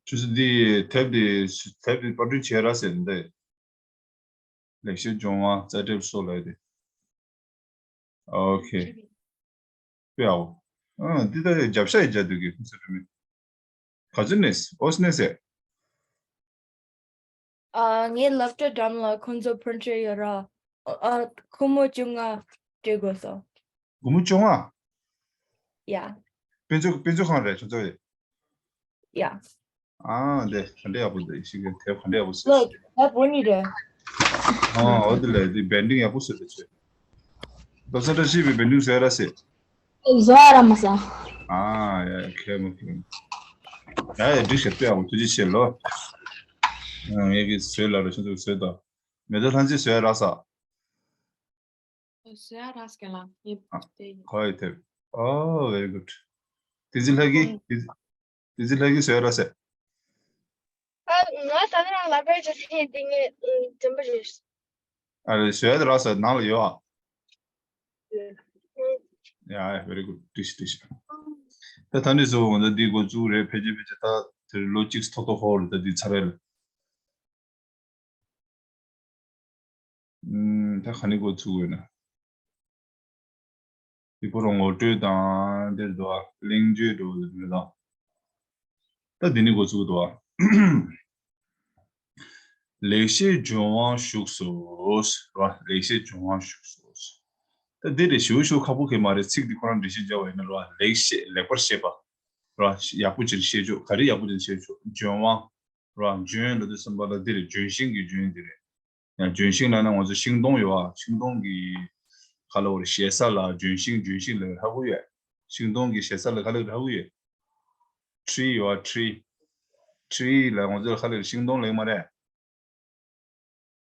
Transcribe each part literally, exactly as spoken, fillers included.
ཆུ་ཚོད་འདི་དེབ་འདི་དེབ་འདི་པར་སྐྲུན་བྱས་ར་ཟེར་འདི། ལེགས་བཤད་ལྗོན་དབང་རྩ་འགྲེལ་སོགས་ལབ་ཡ་དེ། ཨོ་ཁེ། དཔེ་ཡག་པོ། ཨ་འདི་ལྟར་རྒྱབ་ཤ་ཡི་རྒྱ་སྡུག་གི་ཁུ་ཚུར་མི། ག་ཚོད་ནས་ཨོ་སི་ནས་ཟེར། ཨ་ངའི་སློབ་གྲྭ་འགྲམ་ལ་ཁོང་ཚོ་པིརིན་ཊར་ཡོད་ར། ཨ་སྒོར་མོ་བཅོ་ལྔ་སྤྲད་དགོས་སོང་། སྒོར་མོ་བཅོ་ལྔ། ཡ། དཔེ་མཛོད་དཔེ་མཛོད་ཁང་རེད་ཁྱོད་ཚོ་ཡི། ཡ། ཨ་འདི་ག་འདྲ་ཡག་པོ་འདུག་ཤིག་གི་དེབ་ག་འདྲ་ཡག་པོ་བཟོས། ལོ་ད་བོ་ནི་རེད། ཨ་འོ་འདི་ལས་འདི་བེན་ཌིང་ཡག་པོ་བཟོས་འདུག་ཚོད། ལོ་ས་བཀྲ་ཤིས་པའི་བེན་ཌིང་བཟོས་ར་ཟེར། བཟོ་ཡ་ར་མ་ས། ཨ་ཡ་ཁེ་མོ་ཁེ་མོ། ཡ་ཡ་འགྲིག་ཤག་དཔེ་ཡག་པོ་ཐུགས་རྗེ་ཆེ་ལོ། ཨ་ངས་གི་བཟོས་ལ་ར་ཤོག་ཚོད་བཟོས་དོ། མེ་ཏོག་ལྷ་མཛེས་བཟོས་ར་ས། བཟོ་ཡ་ར་ས་ག་ལ་ཡིན། ཨ་དེ་ཡིན། ཁོ་ཡི་དེབ། ཨོ་very good། བསྟན་འཛིན་ལྷ་གིས་ཨོ་བསྟན་འཛིན་ལྷ་གིས་བཟོས་ར་ཟེར། ཨ་ང་ད་ནི་རང་ལ་པར་ཅིག་ལྷན་འདི་ངས་འགྲིམ་པ་རེད། ཨ་རེ་བཟོས་ར་ཟེར་ནང་ལ་ཡོད་ཨ། ཡ་very good། འགྲིག་ཤག་འགྲིག་ཤག་ད་ད་ནི་བཟོ་འོང་ད་འདི་འགོ་བཙུགས་རེད། ཕལ་ཆེར་ཕལ་ཆེར་ད་དེར་ལོ་གཅིག་ཐོག་ཐོག་ཧོར་ད་འདི་ཚར་རེད་ལ། ཨུམ། ད་ག་ནས་འགོ་ཚུགས་དགོས་ན། དེ་ཁོ་རང་ངོ་སྤྲོད་དང་དེར་འདུག་ཨ། གླེང་བརྗོད་འགྲོ་འདུག་མེད་དང་། ད་འདི་ནས་འགོ་ཚུགས་འདུག་ཨ། ལེགས་བཤད་ལྗོན་དབང་བཞུགས་སོ། ར་ལེགས་བཤད་ལྗོན་དབང་བཞུགས་སོ། ད་འདི་རེད་ཞུ་ཞུ་ཁག་པོ་གི་མ་རེད། ཚིག་འདི་ཁོ་རང་འགྲེལ་བཤད་རྒྱག་པ་ཡིན་ན་ར་ལེགས་བཤད་ལེགས་པར་བཤད་པ། ར་ཡག་པོ་ཅིག་བཤད་ཆོག་ག་རེ་ཡག་པོ་ཅིག་བཤད་ཆོག་ལྗོན་དབང་། ར་ལྗོན་ལབ་དུས་ཙམ་པ་ལ་འདི་རེད། ལྗོན་ཤིང་གི་ལྗོན་འདི་རེད། ཡང་ལྗོན་ཤིང་ལབ་ན་ང་ཚོ་ཤིང་སྡོང་ཡོད་ཨ། ཤིང་སྡོང་གི་ག་ལ་བར་ཞེ་ས་ལ་ལྗོན་ཤིང་ལྗོན་ཤིང་ལབ་ཧ་གོ་ཡོད། ཤིང་སྡོང་གི་ཞེ་ས་ལ་ག་ལ་ཧ་གོ་ཡོད། ཁྲི་ཡོད་ཨ་ཁྲི། ཁྲི་ལ་ང་ཚོ་ག་ལ་ཤིང་སྡོང་ལབ་མ་རེད།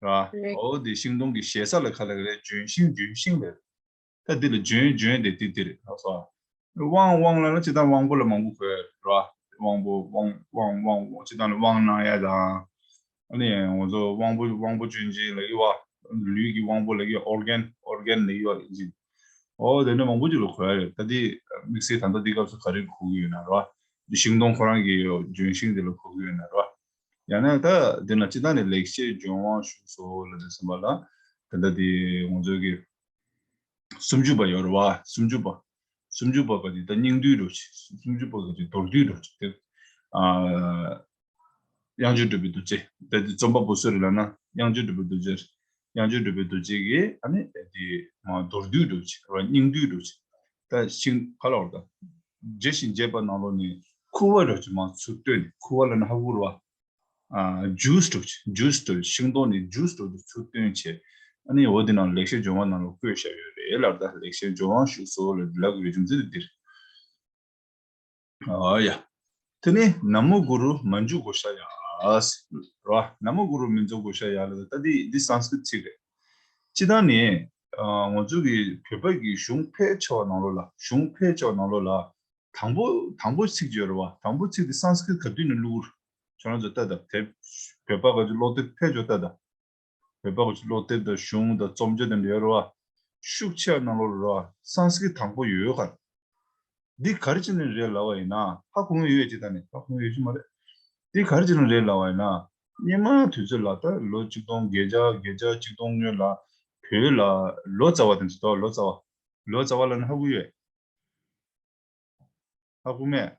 ར། རེད། འོ་དེ་ཤིང་སྡོང་གི་ཞེ་ས་ལ་ག་ལ་རེད། ལྗོན་ཤིང་ལྗོན་ཤིང་ལབ། ད་འདི་ལ་ལྗོན་ལྗོན་དེ་དེ་དེ་རེད་ལགས་སོ། དབང་དབང་ལབ་ན་སྤྱིར་བཏང་དབང་པོ་ལ་མང་པོ་གོ་ཡ་རེད་བ། དབང་པོ་དབང་དབང་དབང་སྤྱིར་བཏང་ལ་དབང་གནང་ཡ་དང་། ཨ་ནི་ང་ཚོ་དབང་པོ་དབང་པོ་སྐྱོན་ཅན་ལབ་ཀྱི་བ། ལུས་ཀྱི་དབང་པོ་ལབ་ཀྱི་ཨོར་གན་ཨོར་གན་ལབ་ཀྱི་བ་ཡིན་ཅིང་། འོ་དེ་འདྲ་མང་པོ་ཅིག་ལ་གོ་ཡ་རེད། ད་འདི་དམིགས་བསལ་ད་ལྟ་འདི་སྐབས་སུ་ག་རེ་གོ་གི་ཡོད་ན་རེད་བ། འདི་ཤིང་སྡོང་ཁོ་རང་གི་ལྗོན་ཤིང་དེ་ལ་གོ་གི་ཡོད་ན་རེད་བ། ཡང་ན་ད་འདི་ན་སྤྱིར་བཏང་ནས་ལེགས་བཤད་ལྗོན་དབང་བཞུགས་སོ་ལབ་དུས་ཙམ་པ་ལ། ད་ལྟ་འདི་ང་ཚོའི་གི་སུམ་ཅུ་པ་ཡོད་རེད་བ། སུམ་ཅུ་པ། སུམ་ཅུ་པ་ག་ཅིག་ད་སྙིང་བསྡུས་འགྲོ་ཅིག་སུམ་ཅུ་པ་ག་ཅིག་མདོར་བསྡུས་འགྲོ་ཅིག་དེ། ཨ། དབྱངས་ཅན་གྲུབ་པའི་རྡོ་རྗེ། ད་འདི་རྩོམ་པ་པོ་སུ་རེད་ལབ་ན་དབྱངས་ཅན་གྲུབ་པའི་རྡོ་རྗེ་རེད། དབྱངས་ཅན་གྲུབ་པའི་རྡོ་རྗེ་གིས་ཨ་ནི་འདི་མ་མདོར་བསྡུས་འགྲོ་ཅིག་རེད་བ། སྙིང་བསྡུས་འགྲོ་ཅིག་ད་ཤིང་ག་ལ་བར་ད། བརྗེ་ཞིང་རྒྱས་པ་ནང་ལོགས་ནས་ཁུ་བ་འདྲ་ཅིག་མ་ཚུར་བཏོན་ནས། ཁུ་བ་ལབ་ན་ཧ་གོ་རེད་བ། ཨ། ཇུས་འདྲ་ཅིག་ཇུས་འདྲ་ཤིང་སྡོང་ནས་ཇུས་འདྲ་ཅིག་ཚུར་བཏོན་བྱས། ཨ་ནི་འོ་དེ་ནང་ལེགས་བཤད་ལྗོན་དབང་ནང་ལ་བཀོད་བཞག་ཡོད་རེད་ལབ། ད་ལེགས་བཤད་ལྗོན་དབང་བཞུགས་སོ་ལབ་ལབ་ཡོད་རྒྱུ་མཚན་དེ་འདིར། ཨ་ཡ། དེ་ནས་ན་མོ་གུ་རུ་མཉྫུ་གྷོ་ཥཱ་ཡ། ར། ན་མོ་གུ་རུ་མཉྫུ་གྷོ་ཥཱ་ཡ་ལབ། ད་འདི་འདི་སཾ་སྐྲྀཏ་ཚིག་རེད། སྤྱིར་བཏང་ནས་ཨ་ང་ཚོ་གི་བོད་པ་གི་གཞུང་ཕལ་ཆེ་བ་ནང་ལོགས་ལ། གཞུང་ཕལ་ཆེ་བ་ནང་ལོགས་ལ། དང་པོ་དང་པོ་ཚིག་ཅིག་ཡོད་རེད་བ། དང་པོ་ཚིག་དེ་སཾ་སྐྲྀཏ་ག་དུས་ནས་བླུགས། ཁྱོད་རང་ཚོ་ལྟ་དང་། དེ་བོད་པ་ག་ཚོད་ཀློག་དེབ་ཕལ་ཆེར་ལྟ་དང་། བོད་པ་ག་ཚོད་ཀློག་དེབ་དང་གཞུང་དང་རྩོམ་བྱ་དེ་འདྲ་ཡོད་རེད་བ། ཤུགས་ཆེ་བ་ནང་ལོགས་རེད་བ། སཾ་སྐྲྀཏ་དང་པོ་ཡོད་ག་འདི་ག་རེ་བྱས་ནས་རེད་ལབ་པ་ཡིན་ན། ཧ་གོ་མཁན་ཡོད་ཅེ། ད་ནི་ཧ་གོ་མཁན་ཡོད་ཅེ་མ་རེད། འདི་ག་རེ་བྱས་ནས་རེད་ལབ་པ་ཡིན་ན། སྔོན་མ་དུས་ཚོད་ལ་ད་ལོ་ཆིག་སྟོང་བརྒྱད་བརྒྱ་བརྒྱད་བརྒྱ་ཆིག་སྟོང་སྔོན་ལ་བོད་ལ་ལོ་ཙཱ་བ་དེ་ཚོ། ད་ལོ་ཙཱ་བ། ལོ་ཙཱ་བ་ལབ་ན་ཧ་གོ་ཡོད། ཧ་གོ་མེད།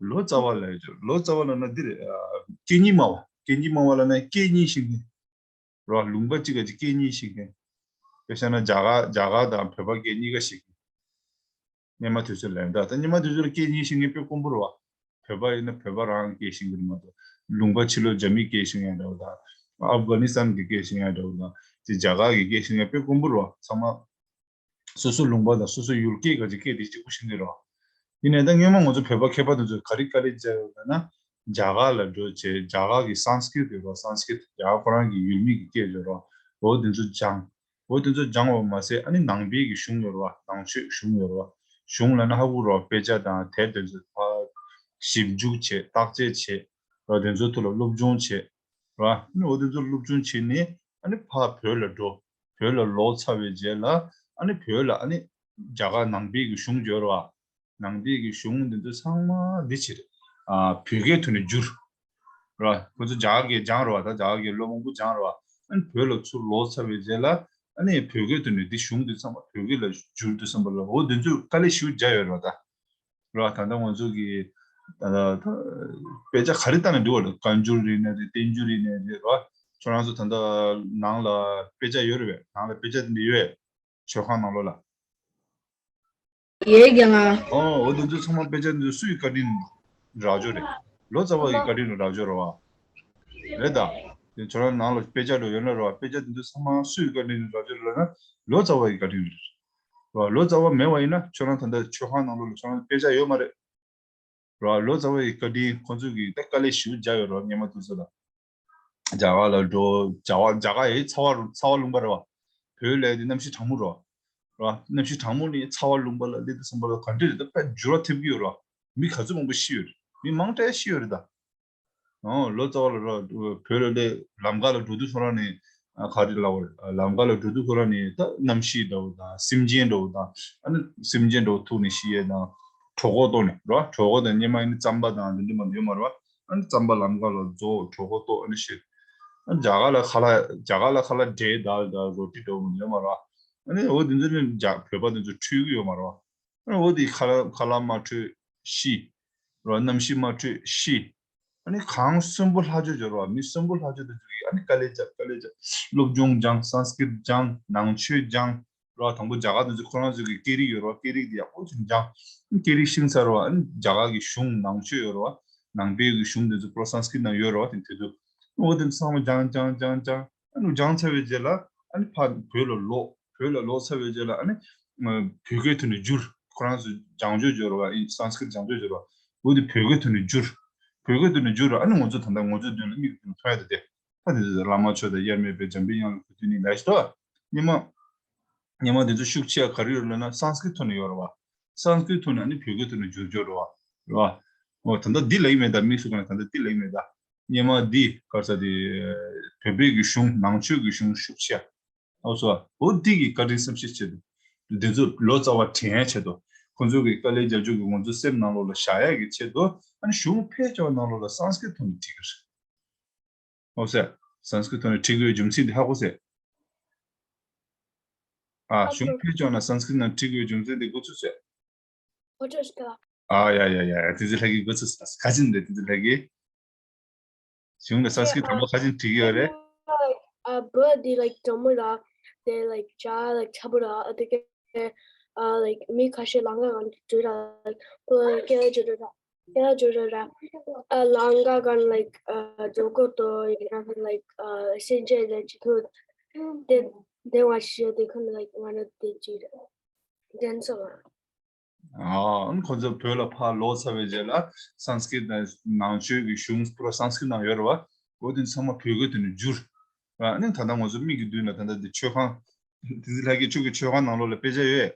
ལོ་ཙཱ་བ་ལབ་ཡོད་ཅོ། ལོ་ཙཱ་བ་ལབ་ན་འདི་རེད། ཨ། སྐད་གཉིས་སྨྲ་བ། སྐད་གཉིས་སྨྲ་བ་ལབ་ན་སྐད་གཉིས་ཤེས་མཁན། རོ། ལུང་པ་གཅིག་ག་གཅིག་སྐད་གཉིས་ཤེས་མཁན། དཔེ་བཞག་ན་རྒྱ་གར། རྒྱ་གར་དང་བོད་པ་སྐད་གཉིས་ཀ་ཤེས་མཁན། སྔོན་མ་དུས་ཚོད་ལ་ཡིན་ད། ད་སྔོན་མ་དུས་ཚོད་ལ་སྐད་གཉིས་ཤེས་མཁན་དཔེ་དཀོན་པོ་རེད་བ། བོད་པ་ཡིན་ན་བོད་པ་རང་སྐད་ཤེས་མཁན་རེད་མ་གཏོགས། ལུང་པ་ཕྱི་ལོགས་རྒྱ་མིའི་སྐད་ཤེས་མཁན་འདྲ་བོ་དང་། ཨབ་གྷ་ནི་སི་ཐན་གྱི་སྐད་ཤེས་མཁན་འདྲ་བོ་དང་། དེ་རྒྱ་གར་གྱི་སྐད་ཤེས་མཁན་དཔེ་དཀོན་པོ་རེད་བ། ཚང་མ་སོ་སོ་ལུང་པ་དང་སོ་སོ་ཡུལ་སྐད་ག་ཅིག་སྐད་དེ་གཅིག་པུ་ཤེས་ཀྱི་རེད་བ། ཡིན་ནའི་ད་སྔོན་མ་ང་ཚོ་བོད་པ་མཁས་པ་དེ་ཚོས་ག་རེ་དཀའ་ལས་བརྒྱབ་ཡོད་ལབ་ན། རྒྱ་གར་ལ་འགྲོ་བྱས། རྒྱ་གར་གྱི་སཾ་སྐྲྀཏ་ཡོད་རེད་བ། སཾ་སྐྲྀཏ། རྒྱ་གར་ཁོ་རང་གི་ཡུལ་མི་གི་སྐད་ཡོད་རེད་བ། འོ་དེ་ཚོ་སྦྱངས། འོ་དེ་ཚོ་སྦྱངས་པ་མ་ཟད་ཨ་ནི་ནང་པའི་གི་གཞུང་ཡོད་རེད་བ། ནང་ཆོས་གཞུང་ཡོད་རེད་བ། གཞུང་ལབ་ན་ཧ་གོ་རེད་བ། དཔེ་ཆ་དང་དེབ་དེ་ཚོ་ཕར་ཞིབ་འཇུག་བྱས། བརྟག་དཔྱད་བྱས་རེད་བ། དེ་ཚོའི་ཐོག་ལ་སློབ་སྦྱོང་བྱས་རེད་བ། ཨ་ནི་འོ་དེ་ཚོ་སློབ་སྦྱོང་བྱས་ནས་ཨ་ནི་ཕར་བོད་ལ་འགྲོ། བོད་ལ་ལོག་ཚར་བའི་རྗེས་ལ་ཨ་ནི་བོད་ལ་ཨ་ནི་རྒྱ་གར་ནང་པའི་གི་གཞུང་ཡོད་རེད་བ། ནང་པའི་གི་གཞུང་འདི་ཚོ་ཚང་མ་འདི་བྱས་རེད། ཨ་བོད་སྐད་ཐོག་ནས་བསྒྱུར། ར། ཁོ་ཚོ་རྒྱ་གར་སྐད་སྦྱངས་ར་བ། ད་རྒྱ་གར་སྐད་ལོ་མང་པོ་སྦྱངས་ར་བ། ཨ་ནི་བོད་ལ་ཚུར་ལོག་ཚར་བའི་རྗེས་ལ་ཨ་ནི་བོད་སྐད་ཐོག་ནས་འདི་གཞུང་འདི་ཚང་མ་བོད་སྐད་ལ་བསྒྱུར་དུས་ཙམ་པ་ལ་འོ་འདི་ཚོས་དཀའ་ལས་ཞེ་པོ་བརྒྱབ་ཡོད་ར་བ་ད། ར། ད་ལྟ་ང་ཚོ་གི་ད་ད་དཔེ་ཆ་ག་རེ་བལྟས་ན་འགྲིག་པ་རེད། བཀའ་འགྱུར་ཡིན་ནའི་རེད། བསྟན་འགྱུར་ཡིན་ནའི་རེད་ར། ཁྱོད་རང་ཚོ་ད་ལྟ་ནང་ལ་དཔེ་ཆ་ཡོད་རེད་པས། ནང་ལ་དཔེ་ཆ་དེ་འདྲ་ཡོད་པས། མཆོད་ཁང་ནང་ལོགས་ལ། ཡོད་རྒན་ལགས། ཨོ། འོ་དེ་ཚོ་ཚང་མ་དཔེ་ཆ་འདི་སུའི་བཀའ་དྲིན་རག་ཅོག་རེད། ལོ་ཙཱ་བ་གི་བཀའ་དྲིན་རག་ཅོག་རེད་བ། རེད་ད། དེ་ཁྱོད་རང་ནང་ལ་དཔེ་ཆ་འགྲོ་ཡོད་ན་རེད་བ། དཔེ་ཆ་འདི་ཚོ་ཚང་མ་སུའི་བཀའ་དྲིན་རག་ཅོག་རེད་ལབ་ན་ལོ་ཙཱ་བ་གི་བཀའ་དྲིན་རེད། རེད་བ། ལོ་ཙཱ་བ་མེད་པ་ཡིན་ན་ཁྱོད་རང་ད་ལྟ་མཆོད་ཁང་ནང་ལོགས་ལ་ཁྱོད་རང་དཔེ་ཆ་ཡོད་མ་རེད། རེད་བ། ལོ་ཙཱ་བ་གི་བཀའ་དྲིན་ཁོང་ཚོས་གི་ད་དཀའ་ལས་ཞེ་པོ་རྒྱག་ཡོད་རེད་བ། སྔོན་མ་དུས་ཚོད་ལ། རྒྱ་གར་ལ་འགྲོ། རྒྱ་གར་རྒྱ་གར་ཡི་ཚ་བ་རུ་ཚ་བ་ལུང་པ་རེད་བ། བོད་ལ་དེ་གནམ་གཤིས་གྲང་མོ་རེད་བ། རེད་བ། གནམ་གཤིས་གྲང་མོ་ནས་ཚ་བ་ལུང་པ་ལ་སླེབས་དུས་ཙམ་པ་ལ་ག་འདྲ་རེད། ད་དཔེ་འགྱུར་བ་ཐེབས་ཀྱི་ཡོད་རེད་བ། མི་ག་ཚོད་མང་པོ་ཤི་ཡོད་རེད། མི་མང་དྲགས་ཤི་ཡོད་རེད་ད། ཨོ། ལོ་ཙཱ་བ་ལ་རེད་བ། བོད་ལ་སླེབས་ལམ་ཁ་ལ་འགྲོ་དུས་ཁོ་རང་ནས་ཨ་ག་རེ་ལབ་པ་རེད། ལམ་ཁ་ལ་འགྲོ་དུས་ཁོ་རང་ནས་ད་གནམ་གཤིས་འདྲ་བོ་དང་སེམས་ཅན་འདྲ་བོ་དང་། ཨ་ནི་སེམས་ཅན་འདྲ་བོ་ཐུག་ནས་ཤི་ཡས་དང་། གྲོད་ཁོག་ལྟོགས་ནས་རེད་བ། གྲོད་ཁོག་དང་སྔོན་མ་ཡིན་ན་རྩམ་པ་དང་དེ་འདྲ་མ་ཡོད་མ་རེད་བ། ཨ་ནི་རྩམ་པ་ལམ་ཁ་ལ་རྫོགས། གྲོད་ཁོག་ལྟོགས། ཨ་ནི་ཤི། ཨ་ནི་རྒྱ་གར་ལ་ཁ་ལག་རྒྱ་གར་ལ་ཁ་ལག་འབྲས་དང་དང་རོ་ཏི་འདྲ་བོ་ཡོད་མ་རེད་བ། ཨ་ནི་འོ་དེ་ཚོ་ནི་རྒྱ་བོད་པ་དེ་ཚོ་འཕྲོད་ཀྱི་ཡོད་མ་རེད་བ། ཨ་ནི་འོ་དེ་ཁ་ལག་ཁ་ལག་མ་འཕྲོད་ཤི། རེད་བ། གནམ་གཤིས་མ་འཕྲོད་ཤི། ཨ་ནི་གང་གསོན་པོ་ལྷག་ཅོག་ཅོག་རེད་བ། མི་གསོན་པོ་ལྷག་ཅོག་དེ་ཚོ་གིས་ཨ་ནི་དཀའ་ལས་རྒྱག་དཀའ་ལས་རྒྱག་སློབ་སྦྱོང་སྦྱངས། སཾ་སྐྲྀཏ་སྦྱངས། ནང་ཆོས་སྦྱངས། རེད་བ། དང་པོ་རྒྱ་གར་དེ་ཚོ་ཁོ་རང་ཚོ་གི་སྐད་རིགས་ཡོད་རེད་བ། སྐད་རིགས་དེ་ཡག་པོ་ཅིག་སྦྱངས། སྐད་རིགས་ཤེས་ཚར་བ། ཨ་ནི་རྒྱ་གར་གི་གཞུང་ནང་ཆོས་ཡོད་རེད་བ། ནང་པའི་གི་གཞུང་དེ་ཚོ་པུ་ར་སཾ་སྐྲྀཏ་ནང་ཡོད་རེད་བ། དེ་དུས་ཚོད་འོ་དེ་ཚང་མ་སྦྱངས་སྦྱངས་སྦྱངས་སྦྱངས། ཨ་ནི་སྦྱངས་ཚར་བའི་རྗེས་ལ་ཨ་ནི་ཕར་བོད་ལ་ལོག་བོད་ལ་ལོག་ཚར་བའི་རྗེས་ལ་ཨ་ནི་བོད་སྐད་ཐོག་ནས་བསྒྱུར། ཁོ་རང་ཚོ་སྦྱང་སྤྱོད་སྦྱོར་བ་ཨིན། སཾ་སྐྲྀཏ་སྦྱང་སྤྱོད་སྦྱོར་བ། འོ་དེ་བོད་སྐད་ཐོག་ནས་བསྒྱུར། བོད་སྐད་ཐོག་ནས་བསྒྱུར་ར། ཨ་ནི་ང་ཚོ་ད་ལྟ་ང་ཚོའི་མདུན་ལ་མིག་གི་མདུན་ལ་མཐོང་ཡ་དེ་དེ། ཨ་དེ་ཚོ་བླ་མ་མཆོག་དང་དབྱེར་མེད་པའི་འཇམ་པའི་དབྱངས་ལ་གུས་བཏུད་ནི་ལ་ཞིག་ཏོ། སྔོན་མ། སྔོན་མ་དེ་ཚོ་ཤུགས་ཆེ་ག་རེ་ཡོད་ལབ་ན་སཾ་སྐྲྀཏ་ཐོག་ནས་ཡོད་རེད་བ། སཾ་སྐྲྀཏ་ཐོག་ནས་ཨ་ནི་བོད་སྐད་ཐོག་ནས་བསྒྱུར་སྦྱོར་རེད་བ། རེད་བ། འོ་ད་ལྟ་འདི་ལབ་ཀྱི་མེད་ད། མིག་སུ་གང་ད་ལྟ་འདི་ལབ་ཀྱི་མེད་ད། སྔོན་མ་འདི་ག་རེ་ཟེར་དེ། བོད་པའི་གི་གཞུང་ནང་ཆོས་ཀྱི་གཞུང་ཤུགས་ཆེ། ཨོ་སོ། འོ་འདི་གི་བཀའ་དྲིན་བསམ་ཤེས་ཆེད་དུ། འདི་ཚོ་ལོ་ཙཱ་བ་དྲན་ཡ་ཆེད་དུ། ཁོང་ཚོ་གི་དཀའ་ལས་རྒྱབ་སྐྱོར་གྱི་ང་ཚོ་སེམས་ནང་ལོགས་ལ་བཞག་ཡ་གི་ཆེད་དུ། ཨ་ནི་གཞུང་ཕལ་ཆེ་བ་ནང་ལོགས་ལ་སཾ་སྐྲྀཏ་ཐོག་ནས་བྲིས་ཀྱི་རེད། ཨོ་སེ། སཾ་སྐྲྀཏ་ཐོག་ནས་བྲིས་དགོས་རྒྱུ་མཚན་འདི་ཧ་གོ་སེ། ཨ། གཞུང་ཕལ་ཆེ་བ་ན་སཾ་སྐྲྀཏ་ནང་བྲིས་དགོས་རྒྱུ་མཚན་འདི་འགོ་ཚུགས་སེ། ཨོ་ཏོ་སྐ། ཨ་ཡ་ཡ་ཡ། དེ་ཚོ་ལྷ་གི་འགོ་ཚུགས་སེ། ག་ཅིན་འདི་དེ་ཚོ་ལྷ་གི། གཞུང་ལ་སཾ་སྐྲྀཏ་དང་པོ་ག་ཅིན་བྲིས་ཀྱི་ཡོད་རེད། ཨ་བོད་འདི་ལའིཀ་དྲང་མོ་ར། དེ་ལའིཀ་ཇ་ལའིཀ་ཚ་པོ་ར། ཨ་དེ་ག་ཨ་ལའིཀ་མི་ཁ་ཤས་ལམ་ཁ་གང་དུ་འགྲོ་ར། ཁོ་སྐད་ཆ་འགྲོ་ར། སྐད་ཆ་འགྲོ་ར་ར། ཨ་ལམ་ཁ་གང་ལའིཀ་ཨ་འགྲོ་གོ་ཏོ་ཡིན་ན་ལའིཀ་ཨ་སེམས་ཅན་ལ་ཅི་ཐུག་དེ་དེ་བ་ཤི་དེ་ཁོ་ན་ལའིཀ་ང་ར་དེ་ཅི་ར། དྲན་སོང་ང་། ཨ་ཁོ་ཚོ་བོད་ལ་ཕར་ལོག་ཚར་བའི་རྗེས་ལ་སཾ་སྐྲྀཏ་ནང་ཆོས་ཀྱི་གཞུང་པུ་ར་སཾ་སྐྲྀཏ་ནང་ཡོད་རེད་བ། འོ་དེ་ཚང་མ་བོད་སྐད་དུ་ནས་བསྒྱུར། ཨ་ནི་ད་ལྟ་ང་ཚོ་མིག་གི་མདུན་ལ་ད་ལྟ་འདི་མཆོད་ཁང་། དེ་ཚོ་ལྷ་གི་ཆོས་ཀྱི་མཆོད་ཁང་ནང་ལོགས་ལ་དཔེ་ཆ་ཡོད།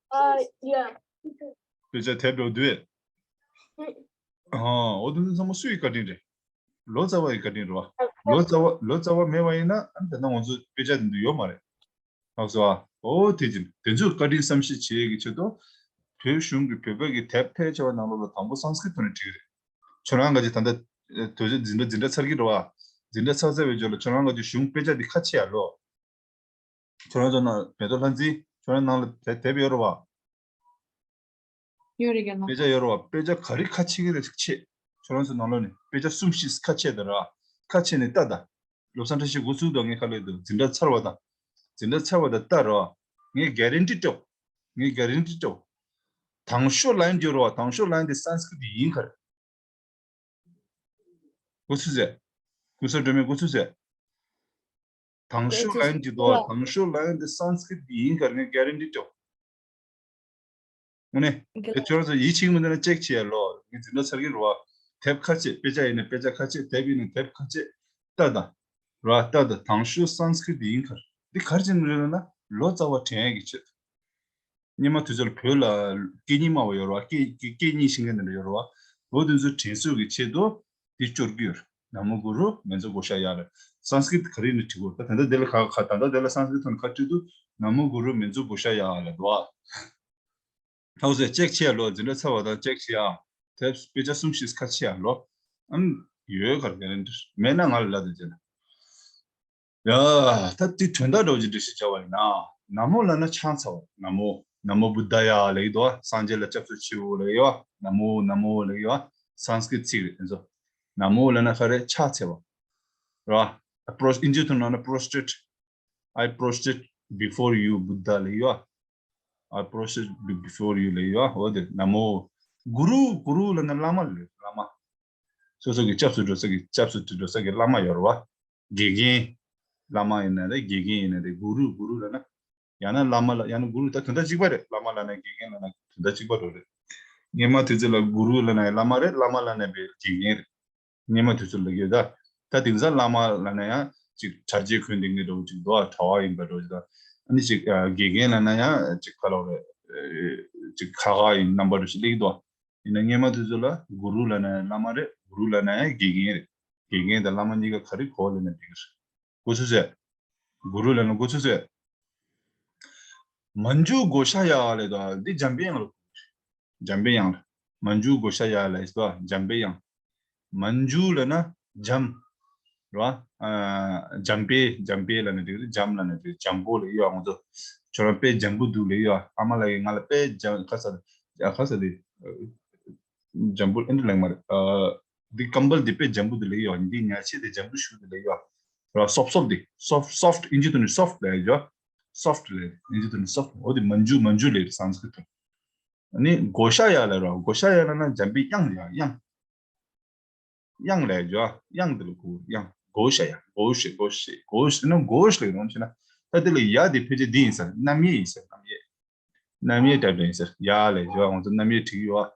ཨ་ཡ། དཔེ་ཆ་དེབ་འདྲ་བོ་འདུག་ཨ། འོ་དེ་ཚོ་ཚང་མ་སུ་ཡི་བཀའ་དྲིན་རེད། ལོ་ཙཱ་བ་ཡི་བཀའ་དྲིན་རེད་བ། ལོ་ཙཱ་བ་ལོ་ཙཱ་བ་མེད་པ་ཡིན་ན་ཨ་ནི་ད་ལྟ་ང་ཚོ་དཔེ་ཆ་དེ་འདུག་ཡོད་མ་རེད། ལགས་སོ། འོ་དེ་ཅི་དེ་ཚོའི་བཀའ་དྲིན་བསམ་ཤེས་བྱེད་ཡས་ཀྱི་ཆེད་དུ། བོད་གཞུང་གི་བོད་པ་གི་དེབ་ཕལ་ཆེ་བ་ནང་ལོགས་ལ་དང་པོ་སཾ་སྐྲྀཏ་ཐོག་ནས་བྲིས་རེད། ཁྱོད་རང་ག་ཅིག་ད་ལྟ་དུས་ཚོད་འཛིན་གྲྭ་འཛིན་གྲྭ་ཚར་གྱི་རེད་བ། འཛིན་གྲྭ་ཚར་ཚར་བའི་རྗེས་ལ་ཁྱོད་རང་ག་ཅིག་གཞུང་དཔེ་ཆ་འདི་ཁ་ཕྱེ་ཡ་ལོ། ཁྱོད་རང་ཚོ་ནང་མེ་ཏོག་ལྷ་འཛིན་ཁྱོད་རང་ནང་ལ་དེ་དེབ་ཡོད་རེད་བ། ཡོད་རེད་རྒན་ལགས། དཔེ་ཆ་ཡོད་རེད་བ། དཔེ་ཆ་ག་རེ་ཁ་ཕྱེ་གི་རེད་ཕྱེ། ཁྱོད་རང་ཚོ་ནང་ལོགས་ནས་དཔེ་ཆ་གསུམ་བཞི་ཁ་ཕྱེ་དང་ར། ཁ་ཕྱེ་ནས་ལྟ་དང་། བློ་བཟང་བཀྲ་ཤིས་འགོ་ཚུགས་དང་ངས་ཁ་ལོས་དང་འཛིན་གྲྭ་ཚར་བ་དང་། འཛིན་གྲྭ་ཚར་བ་དང་ལྟ་ར། ངས་གེ་རན་ཊི་སྤྲོད། ངས་གེ་རན་ཊི་སྤྲོད། དང་ཤོས་ལན་འདི་ཡོད་རེད་བ། དང་ཤོས་ལན་འདི་སཾ་སྐྲྀཏ་ཡིན་ག་རེ། འགོ་ཚུགས་ཟེར། ཀུན་བཟང་སྒྲོལ་མས་འགོ་ཚུགས་ཟེར། དང་ཤོས་ལན་འདི་དོ། དང་ཤོས་ལན་འདི་སཾ་སྐྲྀཏ་ཡིན་ག་རེ། ངས་གེ་རན་ཊི་སྤྲོད། དངོས་གནས། དེ་ཁྱོད་ཚོ་ཡིད་ཆེས་མི་འདུག་ན་ཅེག་བྱེད་ཡ་ལོ། ངས་འཛིན་གྲྭ་ཚར་གྱི་རེད་བ། དེབ་ཁ་ཕྱེ། དཔེ་ཆ་ཡིན་ན་དཔེ་ཆ་ཁ་ཕྱེ། དེབ་ཡིན་ན་དེབ་ཁ་ཕྱེ། ལྟ་དང་། ར་ལྟ་དང་། དང་ཤོས་སཾ་སྐྲྀཏ་ཡིན་ག་རེ། འདི་ག་རེ་བྱས་ནས་རེད་ལབ་ན་ལོ་ཙཱ་བ་དྲན་ཡ་གི་ཆེད་དུ། སྔོན་མ་དུས་ཚོད་ལ་བོད་ལ་སྐད་གཉིས་སྨྲ་བ་ཡོད་རེད་བ། སྐད་སྐད་སྐད་གཉིས་ཤེས་མཁན་དེ་འདྲ་ཡོད་རེད་བ། འོ་དེ་ཚོ་དྲན་གསོ་གི་ཆེད་དུ་འདི་སྐྱོར་གྱི་ཡོད་རེད། ན་མོ་གུ་རུ་མེ་ཛོ་གྷོ་ཥ་ཡ་ལ། སཾ་སྐྲྀཏ་ག་རེ་ནས་བྲིས་དགོས། ད་ད་ལྟ་དེ་ལ་ག་ག་ད་ལྟ་དེ་ལ་སཾ་སྐྲྀཏ་ཐོག་ནས་ག་བྲིས་འདུག་ན་མོ་གུ་རུ་མེ་ཛོ་གྷོ་ཥ་ཡ་ལ་འདུག་ཨ། ཐའོ་ཟེར་ཅེག་བྱེད་ཡ་ལོ། འཛིན་གྲྭ་ཚར་བ་དང་ཅེག་བྱེད་ཡ། དེབ་དཔེ་ཆ་གསུམ་བཞི་ཁ་ཕྱེ་ཡ་ལོ། ཨམ། ཡོད་གར་ག་རེ་འདྲ་མེད་ན་ང་ལ་ལབ་དེ་བྱས་ན། ཡ། ད་དེ་དོན་དག་འདྲ་བོ་ཅིག་འགྲེལ་བཤད་བྱ་བ་ཡིན་ན། ན་མོ་ལབ་ན་ཕྱག་འཚལ་བ། ན་མོ། ན་མོ་བུདྡྷ་ཡ་ལབ་ཀྱི་འདུག་བ། སངས་རྒྱས་ལ་སྐྱབས་སུ་མཆིའོ་ལབ་ཀྱི་ཡོད་བ། ན་མོ་ན་མོ་ལབ་ཀྱི་ཡོད་བ། སཾ་སྐྲྀཏ་ཚིག་རེད་དེ་ཚོ། ན་མོ་ལབ་ན་ག་རེ། ཕྱག་འཚལ་བ། རེད་བ། Pros- ཨིན་ཇི་ཐོག་ནང་ན་prostrate. I prostrate before you Buddha ལབ་ཀྱི་ཡོད་བ། I prostrate be- before you ལབ་ཀྱི་ཡོད་བ། འོ་དེ་ན་མོ། གུ་རུ། གུ་རུ་ལབ་ན་བླ་མ་ལབ་བླ་མ། སོ་སོ་གི་སྐྱབས་སུ་འགྲོ་ས་གི་སྐྱབས་སུ་འགྲོ་ས་གི་བླ་མ་ཡོད་རེད་བ། དགེ་རྒན། བླ་མ་ཡིན་ན་རེད། དགེ་རྒན་ཡིན་ན་རེད། གུ་རུ། གུ་རུ་ལབ་ན། ཡང་ན་བླ་མ་ལ། ཡང་ན་གུ་རུ། ད་དོན་དག་གཅིག་པ་རེད། བླ་མ་ལབ་ན་དགེ་རྒན་ལབ་ན་དོན་དག་གཅིག་པ་འགྲོ་རེད། སྔོན་མ་དུས་ཚོད་ལ་གུ་རུ་ལབ་ན་བླ་མ་རེད། བླ་མ་ལབ་ན་དཔེ་དགེ་རྒན་རེད། སྔོན་མ་དུས་ཚོད་ལ་ཡོད་ད། ད་དེང་སང་བླ་མ་ལབ་ན་ཡང་ཅིག་གྲྭ་ཆས་གོན་བསྡད་མཁན་འདྲ་བོ་ཅིག་འདུག་གྲྭ་པ་ཡིན་པ་འདྲ་བོ་ཅིག་དང་། ཨ་ནི་ཅིག་དགེ་རྒན་ལབ་ན་ཡང་ཅིག་ག་ལབ་རེད། ཅིག་ཁ་ཁ་ཡིན་རྣམ་པ་འདྲ་ཞིག་སླེབས་ཀྱི་འདུག་ཡིན་ན་སྔོན་མ་དུས་ཚོད་ལ་གུ་རུ་ལབ་ན་ཡང་བླ་མ་རེད། གུ་རུ་ལབ་ན་ཡང་དགེ་རྒན་རེད། དགེ་རྒན་དང་བླ་མ་གཉིས་ཀ་ག་རེ་གོ་ལབ་ན་འགྲིག་གི་རེད། གོ་ཚོད་ཟེར། གུ་རུ་ལབ་ན་གོ་ཚོད་ཟེར། མཉྫུ་གྷོ་ཥ་ཡ་ལབ་དུས་འདི་འཇམ་པའི་དབྱངས་ལ། འཇམ་པའི་དབྱངས་ལ། མཉྫུ་གྷོ་ཥ་ཡ་ལབ་དུས་འཇམ་པའི་དབྱངས། མཉྫུ་ལབ་ན་འཇམ། རེད་བ། ཨ། འཇམ་དཔལ། འཇམ་དཔལ་ལབ་ན་འགྲིག་རེད། འཇམ་ལབ་ན་འགྲིག་འཇམ་པོ་ལབ་ཡོད་ང་ཚོ། ཁྱོད་རང་དཔེ་འཇམ་པོ་འདུག་ལབ་ཡོད། ཨ་མ་ལགས་ཀྱིས་ང་ལ་དཔེ་འཇམ་ཁ་ས་ཨ་ཁ་ས་དེ། འཇམ་པོ་ཨེ་འདྲ་ལབ་མ་རེད། ཨ། འདི་ཀམ་བལ་འདི་དཔེ་འཇམ་པོ་འདུག་ལབ་ཡོད། འདི་ཉལ་ཆས་དེ་འཇམ་པོ་ཞིག་འདུག་ལབ་ཡོད། རེད་བ། སོབ་སོབ་དེ། སོབ་སོབ་ཨིན་ཇི་ཐོག་ནས་སོབ་ལབ་ཡོད། སོབ་ལབ་ཨིན་ཇི་ཐོག་ནས་སོབ། འོ་དེ་མཉྫུ། མཉྫུ་ལབ་རེད་སཾ་སྐྲྀཏ་ཐོག་ཨ་ནི་གྷོ་ཥ་ཡ་ལབ་རེད་བ། གྷོ་ཥ་ཡ་ལབ་ན་འཇམ་པའི་དབྱངས་ལབ་ཡ། དབྱངས། དབྱངས་ལབ་ཡ། དབྱངས་དེ་ལ་གོ། དབྱངས། གྷོ་ཥ་ཡ། གྷོ་ཥ། གྷོ་ཥ། གྷོ་ཥ་ན་གྷོ་ཥ་ལབ་རུང་བྱས་ན། ད་དེ་ལ་ཡ་དེ་ཕལ་ཆེར་འདི་ཡིན་ས་རེད། རྣམ་དབྱེ་ཡིན་ས་རེད། རྣམ་དབྱེ། རྣམ་དབྱེ་འདྲ་འདྲ་ཡིན་ས་རེད། ཡ་ལབ་ཡ་ང་ཚོ་རྣམ་དབྱེ་བྲིས་ཡོད་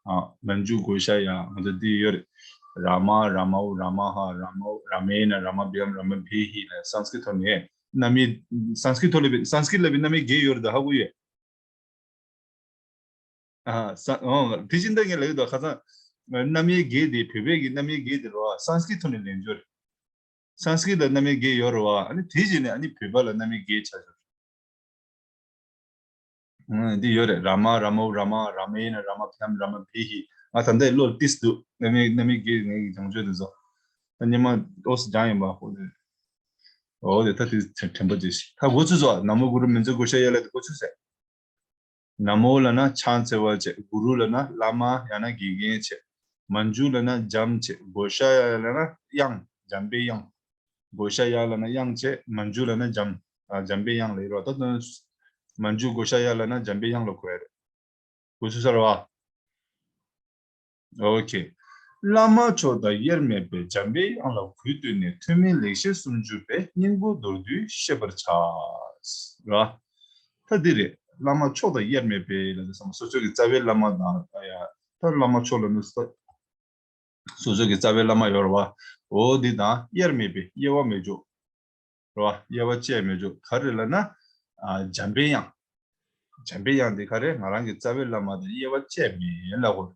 ཨ། མཉྫུ་གྷོ་ཥ་ཡ་ང་ཚོ་འདི་ཡོད་རེད། རཱ་མ། རཱ་མའོ། རཱ་མ་ཧ། རཱ་མའོ། རཱ་མེ་ན། རཱ་མ་བྷྱཾ། རཱ་མ་བྷི་ཧི་ལབ་སཾ་སྐྲྀཏ་ཐོག་ནས་རྣམ་དབྱེ། སཾ་སྐྲྀཏ་ཐོག་ལ་སཾ་སྐྲྀཏ་ལ་རྣམ་དབྱེ་བརྒྱད་ཡོད་རེད། ད་ཧ་གོ་ཡོད། ཨ། ས། ཨོ། དེ་བཞིན་ད་ངས་ལབ་ཀྱི་འདུག་ཁ་སང་། རྣམ་དབྱེ་བརྒྱད་དེ་བོད་པའི་གི་རྣམ་དབྱེ་བརྒྱད་དེ་རེད་བ། སཾ་སྐྲྀཏ་ཐོག་ནས་ལེན་རྒྱུ་རེད། སཾ་སྐྲྀཏ་ལ་རྣམ་དབྱེ་བརྒྱད་ཡོད་རེད་བ། ཨ་ནི་དེ་བཞིན་ནས་ཨ་ནི་བོད་པ་ལ་རྣམ་དབྱེ་བརྒྱད་ཆགས་ཀྱི་རེད། ཨ། འདི་ཡོད་རེད། རཱ་མ། རཱ་མའོ། རཱ་མ། རཱ་མེ་ན། རཱ་མ་བྷྱཾ། རཱ་མ་བྷི་ཧི། ང་ད་ལྟ་བློ་ལ་ཏིས་འདུག་རྣམ་དབྱེ། རྣམ་དབྱེ་བརྒྱད་ངའི་གི་སྦྱང་བརྗོད་དེ་ཚོ། ད་སྔོན་མ་ཨོ་སི་སྦྱངས་ཡིན་པ་ཧོ་དེ། ཨོ་དེ་ད་དེ་དྲན་པ་བརྗེད་ཤིག་ད་གོ་ཚོད་ཚོད། ན་མོ་གུ་རུ་མཉྫུ་གྷོ་ཥ་ཡ་ལབ་དེ་གོ་ཚོད་ཚོད། ན་མོ་ལབ་ན་ཕྱག་འཚལ་བ་བྱས། གུ་རུ་ལབ་ན་བླ་མ་ཡང་ན་དགེ་རྒན་བྱས། མཉྫུ་ལབ་ན་འཇམ་བྱས། གྷོ་ཥ་ཡ་ལབ་ན་དབྱངས། འཇམ་པའི་དབྱངས། གྷོ་ཥ་ཡ་ལབ་ན་དབྱངས་བྱས། མཉྫུ་ལབ་ན་འཇམ། ཨ། འཇམ་པའི་དབྱངས་ལབ་ཡོད་རེད་བ། ད་དོན་མཉྫུ་གྷོ་ཥ་ཡ་ལབ་ན་འཇམ་པའི་དབྱངས་ལ་གོ་ཡ་རེད། གོ་ཚོད་ཚོད་རེད་བ། ཨོ་ཁེ། བླ་མ་མཆོག་དང་དབྱེར་མེད་པའི་འཇམ་པའི་དབྱངས་ལ་གུས་བཏུད་ནས་ཐོན་མིའི་ལེགས་བཤད་སུམ་ཅུ་པའི་སྙིང་པོ་མདོར་བསྡུས་བཤད་པར་བྱ། ར། ད་འདི་རེད། བླ་མ་མཆོག་དང་དབྱེར་མེད་པའི་ལ་དེ་སོ་སོ་གི་རྩ་བའི་བླ་མ་དང་ཡ། ད་བླ་མ་མཆོག་ལ་ནི་སོ་སོ་གི་རྩ་བའི་བླ་མ་ཡོད་རེད་བ། འོ་འདི་དང་དབྱེར་མེད་པའི་དབྱེ་བ་མེད་ཅོག་རེད་བ། དབྱེ་བ་བཅད་མེད་ཅོག་ག་རེ་ལབ་ན། ཨ། འཇམ་པའི་དབྱངས། འཇམ་པའི་དབྱངས་འདི་ག་རེ། ང་རང་གི་རྩ་བའི་བླ་མ་དང་དབྱེ་བ་བཅད་མེད་ལབ་དགོས་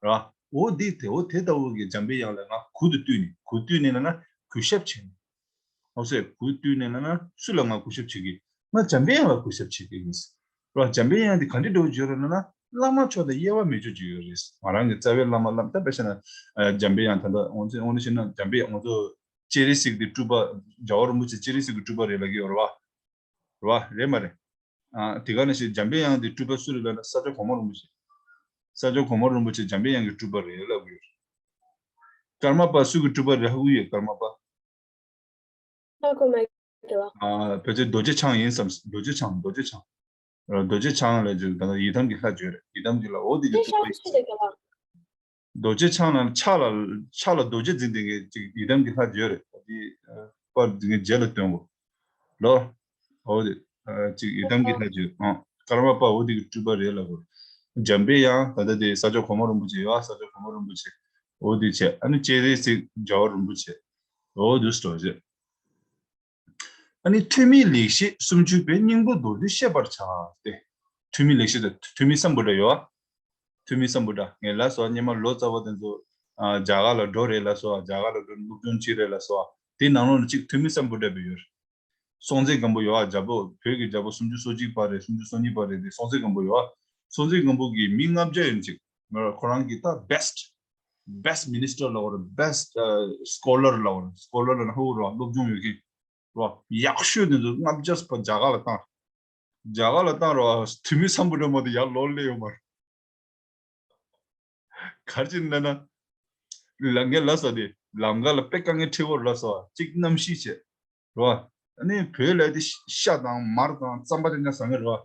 རེད་བ། འོ་འདི་དེ་འོ་དེ་ལྟ་བུ་གི་འཇམ་པའི་དབྱངས་ལ་ང་གུས་དང་བཏུད་ནས། གུས་བཏུད་ནས་ལབ་ན་གུས་ཞབས་བྱེད། འོ་ཟེར། གུས་བཏུད་ནས་ལབ་ན་སུ་ལ་ང་གུས་ཞབས་བྱེད་ཀྱི། ང་འཇམ་པའི་དབྱངས་ལ་གུས་ཞབས་བྱེད་ཀྱི་ཡིན། རེད་བ། འཇམ་པའི་དབྱངས་འདི་ག་འདྲ་འདྲ་བོ་ཅིག་ཡོད་རེད་ལབ་ན་བླ་མ་མཆོག་དང་དབྱེ་བ་མེད་ཅོག་ཅིག་ཡོད་རེད། ང་རང་གི་རྩ་བའི་བླ་མ་བླ་མ་ད་དཔེ་བཤད་ན། ཨ། འཇམ་པའི་དབྱངས་ད་ལྟ་འོ་ཚེ་འོ་ནི་བཤད་ན་འཇམ་པའི་དབྱངས་ང་ཚོ་སྤྱན་རས་གཟིགས་འདི་སྤྲུལ་པ། རྒྱལ་བ་རིན་པོ་ཆེ་སྤྱན་རས་གཟིགས་ཀྱི་སྤྲུལ་པ་རེད་ལབ་ཀྱི་ཡོད་རེད་བ། རེད་བ། རེད་མ་རེད། ཨ། དེ་ག་ནང་བཞིན་འཇམ་པའི་དབྱངས་འདི་སྤྲུལ་པ་སུ་རེད་ལབ་ན་ས་སྐྱ་གོང་མ་རིན་པོ་ཆེ། ས་སྐྱ་གོང་མ་རིན་པོ་ཆེ་འཇམ་པའི་དབྱངས་ཀྱི་སྤྲུལ་པ་རེད་ལབ་ཀྱི་ཡོད་རེད། ཀརྨ་པ་སུ་གི་སྤྲུལ་པ་རེད་ཧ་གོ་ཡོད། ཀརྨ་པ། ཧ་གོ་མ་ཡོད་བ། ཨ། ཕལ་ཆེར་རྡོ་རྗེ་འཆང་ཡིན་བསམ། རྡོ་རྗེ་འཆང་། རྡོ་རྗེ་འཆང་། རྡོ་རྗེ་འཆང་ལ་ཅིག་ད་ལྟ་ཡི་དམ་གྱི་ལྷ་བརྗོད་རེད། ཡི་དམ་གྱི་ལྷ། འོ་དེ་ཅི་ཅིག་ཤོག་ཤོག་དེ་ག་བ། རྡོ་རྗེ་འཆང་ལ་ཕྱག་ལ་ཕྱག་ལ་རྡོ་རྗེ་འཛིན་དེ་གའི་ཅིག་ཡི་དམ་གྱི་ལྷ་བརྗོད་རེད། དེ་པར་འཛིན་གྱི་རྗེས་ལ་སྟོན་གོ་ལོ། འོ་དེ་ཅིག་ཡི་དམ་གྱི་ལྷ་བརྗོད། ཨ། ཀརྨ་པ་འོ་དེ་གི་སྤྲུལ་པ་རེད་ལབ་གོ། འཇམ་པའི་དབྱངས་ད་ལྟ་དེ་ས་སྐྱ་གོང་མ་རིན་པོ་ཆེ་ཡོད། ས་སྐྱ་གོང་མ་རིན་པོ་ཆེ། འོ་དེ་བྱས། ཨ་ནི་སྤྱན་རས་གཟིགས་རྒྱལ་བ་རིན་པོ་ཆེ། འོ་དེ་སྤྲོ་བྱས། ཨ་ནི་ཐོན་མིའི་ལེགས་བཤད་སུམ་ཅུ་པའི་སྙིང་པོ་མདོར་བསྡུས་བཤད་པར་བྱ་སྟེ། ཐོན་མིའི་ལེགས་བཤད་དང་ཐོན་མིའི་སམ་བྷོ་ཊ་ཡོད་བ། ཐོན་མིའི་སམ་བྷོ་ཊ་ངས་ལབ་སོང་། སྔོན་མ་ལོ་ཙཱ་བ་དེ་ཚོ། ཨ། རྒྱ་གར་ལ་འགྲོ་རེད་ལབ་སོང་། རྒྱ་གར་ལ་འགྲོ་སློབ་སྦྱོང་བྱེད་རེད་ལབ་སོང་། དེའི་ནང་ལོགས་ལ་གཅིག་ཐོན་མིའི་སམ་བྷོ་ཊ་བས་ཡོད་རེད། སྲོང་བཙན་སྒམ་པོ་ཡོད་བ། རྒྱལ་པོ། བོད་ཀྱི་རྒྱལ་པོ་སུམ་ཅུ་སོ་གཅིག་པ་རེད། སུམ་ཅུ་སོ་གཉིས་པ་རེད། དེ་སྲོང་བཙན་སྒམ་པོ་ཡོད་བ། སྲོང་བཙན་སྒམ་པོ་གིས་མི་ལྔ་བརྒྱ་ཡན་ཅིག་ཁོ་རང་གི་ད་best best minister ལབ་དགོས་རེད། best scholar ལབ་དགོས་རེད། scholar ལབ་ན་ཧུ་རོ་སློབ་སྦྱོང་ཡོད་མཁན་རོ། ཡག་ཤོས་དེ་ཚོ་ལྔ་བརྒྱ་པ་རྒྱ་གར་ལ་བཏང་། རྒྱ་གར་ལ་བཏང་རོ། ཐོན་མི་སམ་བྷོ་ཊ་མ་དེ་ཡར་ལོག་སླེབས་ཡོད་མ་རེད། ག་རེ་བྱས་ནས་ལབ་ན། ལ་ངས་ལབ་ས་དེ་ལམ་ཁ་ལ་དཔེ་དཀའ་ངལ་འཕྲད་ཀྱི་ཡོད་རེད་ལབ་སོང་། གཅིག་གནམ་གཤིས་བྱས་རོ། ཨ་ནི་བོད་ལ་དེ་ཤ་དང་མར་དང་རྩམ་པ་དེ་འདྲ་ཟ་མཁན་རོ།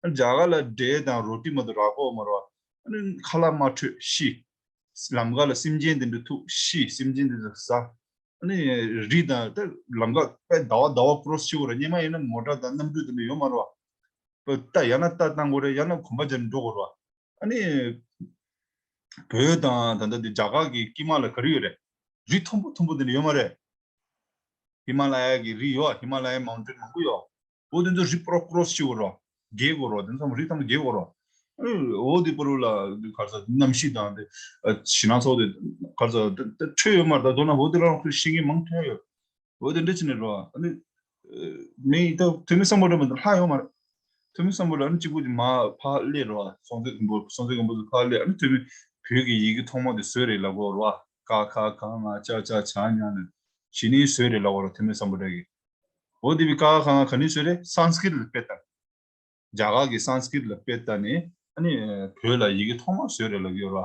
ཨ་ནི་རྒྱ་གར་ལ་འབྲས་དང་རོ་ཊི་མ་གཏོགས་རག་གི་ཡོད་མ་རེད། ཨ་ནི་ཁ་ལག་མ་འཕྲོད་ཤི། ལམ་ཁ་ལ་སེམས་ཅན་དེ་འདྲ་ཐུག་ཤི། སེམས་ཅན་དེ་ཚོ་ཟ། ཨ་ནི་རི་དང་ད་ལམ་ཁ་དཔེ་ཟླ་བ་ཟླ་བ་ཀོ་རོ་སི་བྱེད་དགོས་རེད། སྔོན་མ་ཡིན་ན་མོ་ཊ་དང་གནམ་གྲུ་དེ་འདྲ་ཡོད་མ་རེད། ད་ཡང་ན་རྟ་བཏང་དགོས་རེད། ཡང་ན་གོམ་པ་རྒྱབ་ནས་འགྲོ་དགོས་རེད། ཨ་ནི་བོད་དང་ད་ལྟ་འདི་རྒྱ་གར་གྱི་དཀྱིལ་མ་ལ་ག་རེ་ཡོད་རེད། རི་མཐོན་པོ་མཐོན་པོ་དེ་འདྲ་ཡོད་མ་རེད། ཧི་མ་ལ་ཡ་གི་རི་ཡོད། ཧི་མ་ལ་ཡ་མའུན་ཏིན་མང་པོ་ཡོད། འོ་དེ་ཚོ་རི་པོ་ར་ཀོ་རོ་སི་བྱེད་དགོས་རེད། བརྒལ་དགོས་རེད། དེ་ཚོ་རི་ཐམ་བརྒལ་དགོས་རེད། ཨ་ནི་འོ་དེ་པོ་རུ་ལ་ག་རེ་ཟ་གནམ་གཤིས་དང་དེ་ཨ་ཞེད་སྣང་ཚོགས་དེ་ག་རེ་ཟ་དེ་དེ་འཕྲོད་ཡོད་མ་རེད། ད་མདོར་ན་འོ་དེ་རང་ཤེས་མཁན་མང་ཐོན་ཡོད། འོ་དེ་འདྲ་བྱས་ནས་རོ། ཨ་ནི་མི་ད་ཐོན་མི་སམ་བྷོ་ཊ་མ་དེ་ལྷག་ཡོད་མ་རེད། ཐོན་མི་སམ་བྷོ་ཊ་ཨ་ནི་གཅིག་པུ་ཅིག་མར་ཕར་སླེབས་རོ། སྲོང་བཙན་སྒམ་པོ་སྲོང་བཙན་སྒམ་པོ་ཚོ་ཕར་སླེབས། ཨ་ནི་ཐོན་མི་བོད་ཀྱི་ཡི་གེ་ཐོག་མ་དེ་བཟོས་རེད་ལབ་དགོས་རོ། ཀ་ཁ་ག་ང་ཅ་ཆ་ཇ་ཉ་ནས་གཞི་ནས་བཟོས་རེད་ལབ་དགོས་རོ། ཐོན་མི་སམ་བྷོ་ཊ་གིས། འོ་དེ་བི་ཀ་ཁ་ག་ང་ག་ནས་བཟོས་རེད། སཾ་སྐྲྀཏ་ལ་དཔེ་ལྟ། རྒྱ་གར་གྱི་སཾ་སྐྲྀཏ་ལ་དཔེ་ལྟ་ནས་ཨ་ནི་བོད་ལ་ཡི་གེ་ཐོག་མ་བཟོས་རེད་ལབ་ཀྱི་ཡོད་རོ།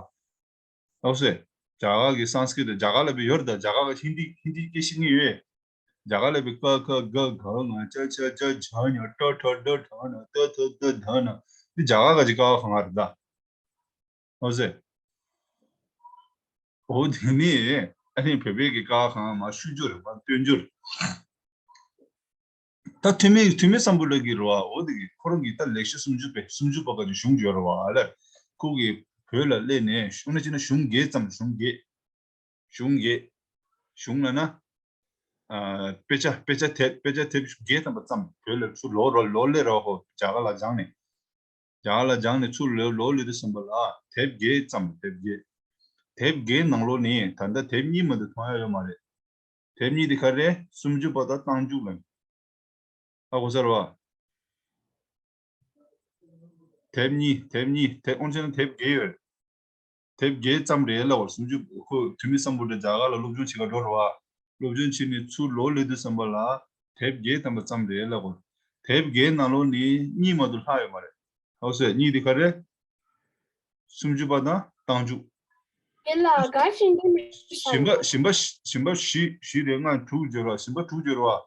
ཨོ་སེ། རྒྱ་གར་གྱི་སཾ་སྐྲྀཏ་རྒྱ་གར་ལ་བི་ཡོད་རེད། ད་རྒྱ་གར་གྱི་ཧིན་དི་ཧིན་དི་སྐད་ཤེས་ཀྱི་ཡོད། རྒྱ་གར་ལ་བི་ཀ་ཁ་ག་ག་ང་ཅ་ཆ་ཇ་ཇ་ཉ་ཏ་ཏྲ་ཌ་ད་ན་ཏ་ཐ་ད་ད་ན། འདི་རྒྱ་གར་གྱི་ཀ་ཁ་ག་ང་རེད་ད། ཨོ་སེ། འོ་དེ་ནི་ཨ་ནི་བོད་པའི་གི་ཀ་ཁ་ག་ང་མར་བཤུས་རྒྱུ་རེད། མར་བཏོན་རྒྱུ་རེད། ད་ཐོན་མི་ཐོན་མི་སམ་བྷོ་ཊ་གི་རེད་བ། འོ་དེ་གི་ཁོ་རང་གི་ད་ལེགས་བཤད་སུམ་ཅུ་པའི་སུམ་ཅུ་པ་ག་གི་གཞུང་བརྗོད་རེད་བ་ལ། ཁོ་གི་བོད་ལ་སླེབས་ནས་གཞུང་ན་ཅི་ན་གཞུང་བརྒྱད་ཙམ། གཞུང་བརྒྱད། གཞུང་བརྒྱད། གཞུང་ལ་ན། ཨ་དཔེ་ཆ་དཔེ་ཆ་དེབ་དཔེ་ཆ་དེབ་བརྒྱད་ཙམ་པ་བརྩམས། བོད་ལ་ཚུར་ལོག་རོ་ལོག་སླེབས་རོ། ཁོ་རྒྱ་གར་ལ་སྦྱངས་ནས། རྒྱ་གར་ལ་སྦྱངས་ནས་ཚུར་ལོག་ལོག་སླེབས་དུས་ཙམ་པ་ལ་དེབ་བརྒྱད་བརྩམས། དེབ་བརྒྱད། དེབ་བརྒྱད་ནང་ལོགས་ནས་ད་ལྟ་དེབ་གཉིས་མ་གཏོགས་མཐོང་ཡ་ཡོད་མ་རེད། དེབ་གཉིས་དེ་ག་རེ། སུམ་ཅུ་པ་དང་རྟགས་འཇུག་ལ། ཧ་གོ་སོང་རེད་བ། དེབ་གཉིས། དེབ་གཉིས། དེབ་དབང་ཆེན་དེབ་བརྒྱད་ཡོད། དེབ་བརྒྱད་བརྩམས་རེད་ལབ་དགོས། སུམ་ཅུ། ཁོ་ཐོན་མི་སམ་བྷོ་ཊ་རྒྱ་གར་ལ་སློབ་སྦྱོང་བྱེད་ག་འགྲོ་རེད་བ། སློབ་སྦྱོང་བྱས་ནས་ཚུར་ལོག་སླེབས་དུས་ཙམ་པ་ལ་དེབ་བརྒྱད་ཙམ་པ་བརྩམས་རེད་ལབ་དགོས། དེབ་བརྒྱད་ནང་ལོགས་ནས་གཉིས་མ་གཏོགས་ལྷག་ཡོད་མ་རེད། ཧ་གོ་སོང་། གཉིས་དེ་ག་རེ། སུམ་ཅུ་པ་དང་རྟགས་འཇུག། དེ་ལ་ག་ཞིག་འདི་མི་ཤེས་པ་ཞིམ་པ་ཡོད། ཞིམ་པ་ཞིམ་པ་བཞི་བཞི་རེད། ལྔ་དྲུག་བརྗོད་རོགས། ཞིམ་པ་དྲུག་བརྗོད་རོགས།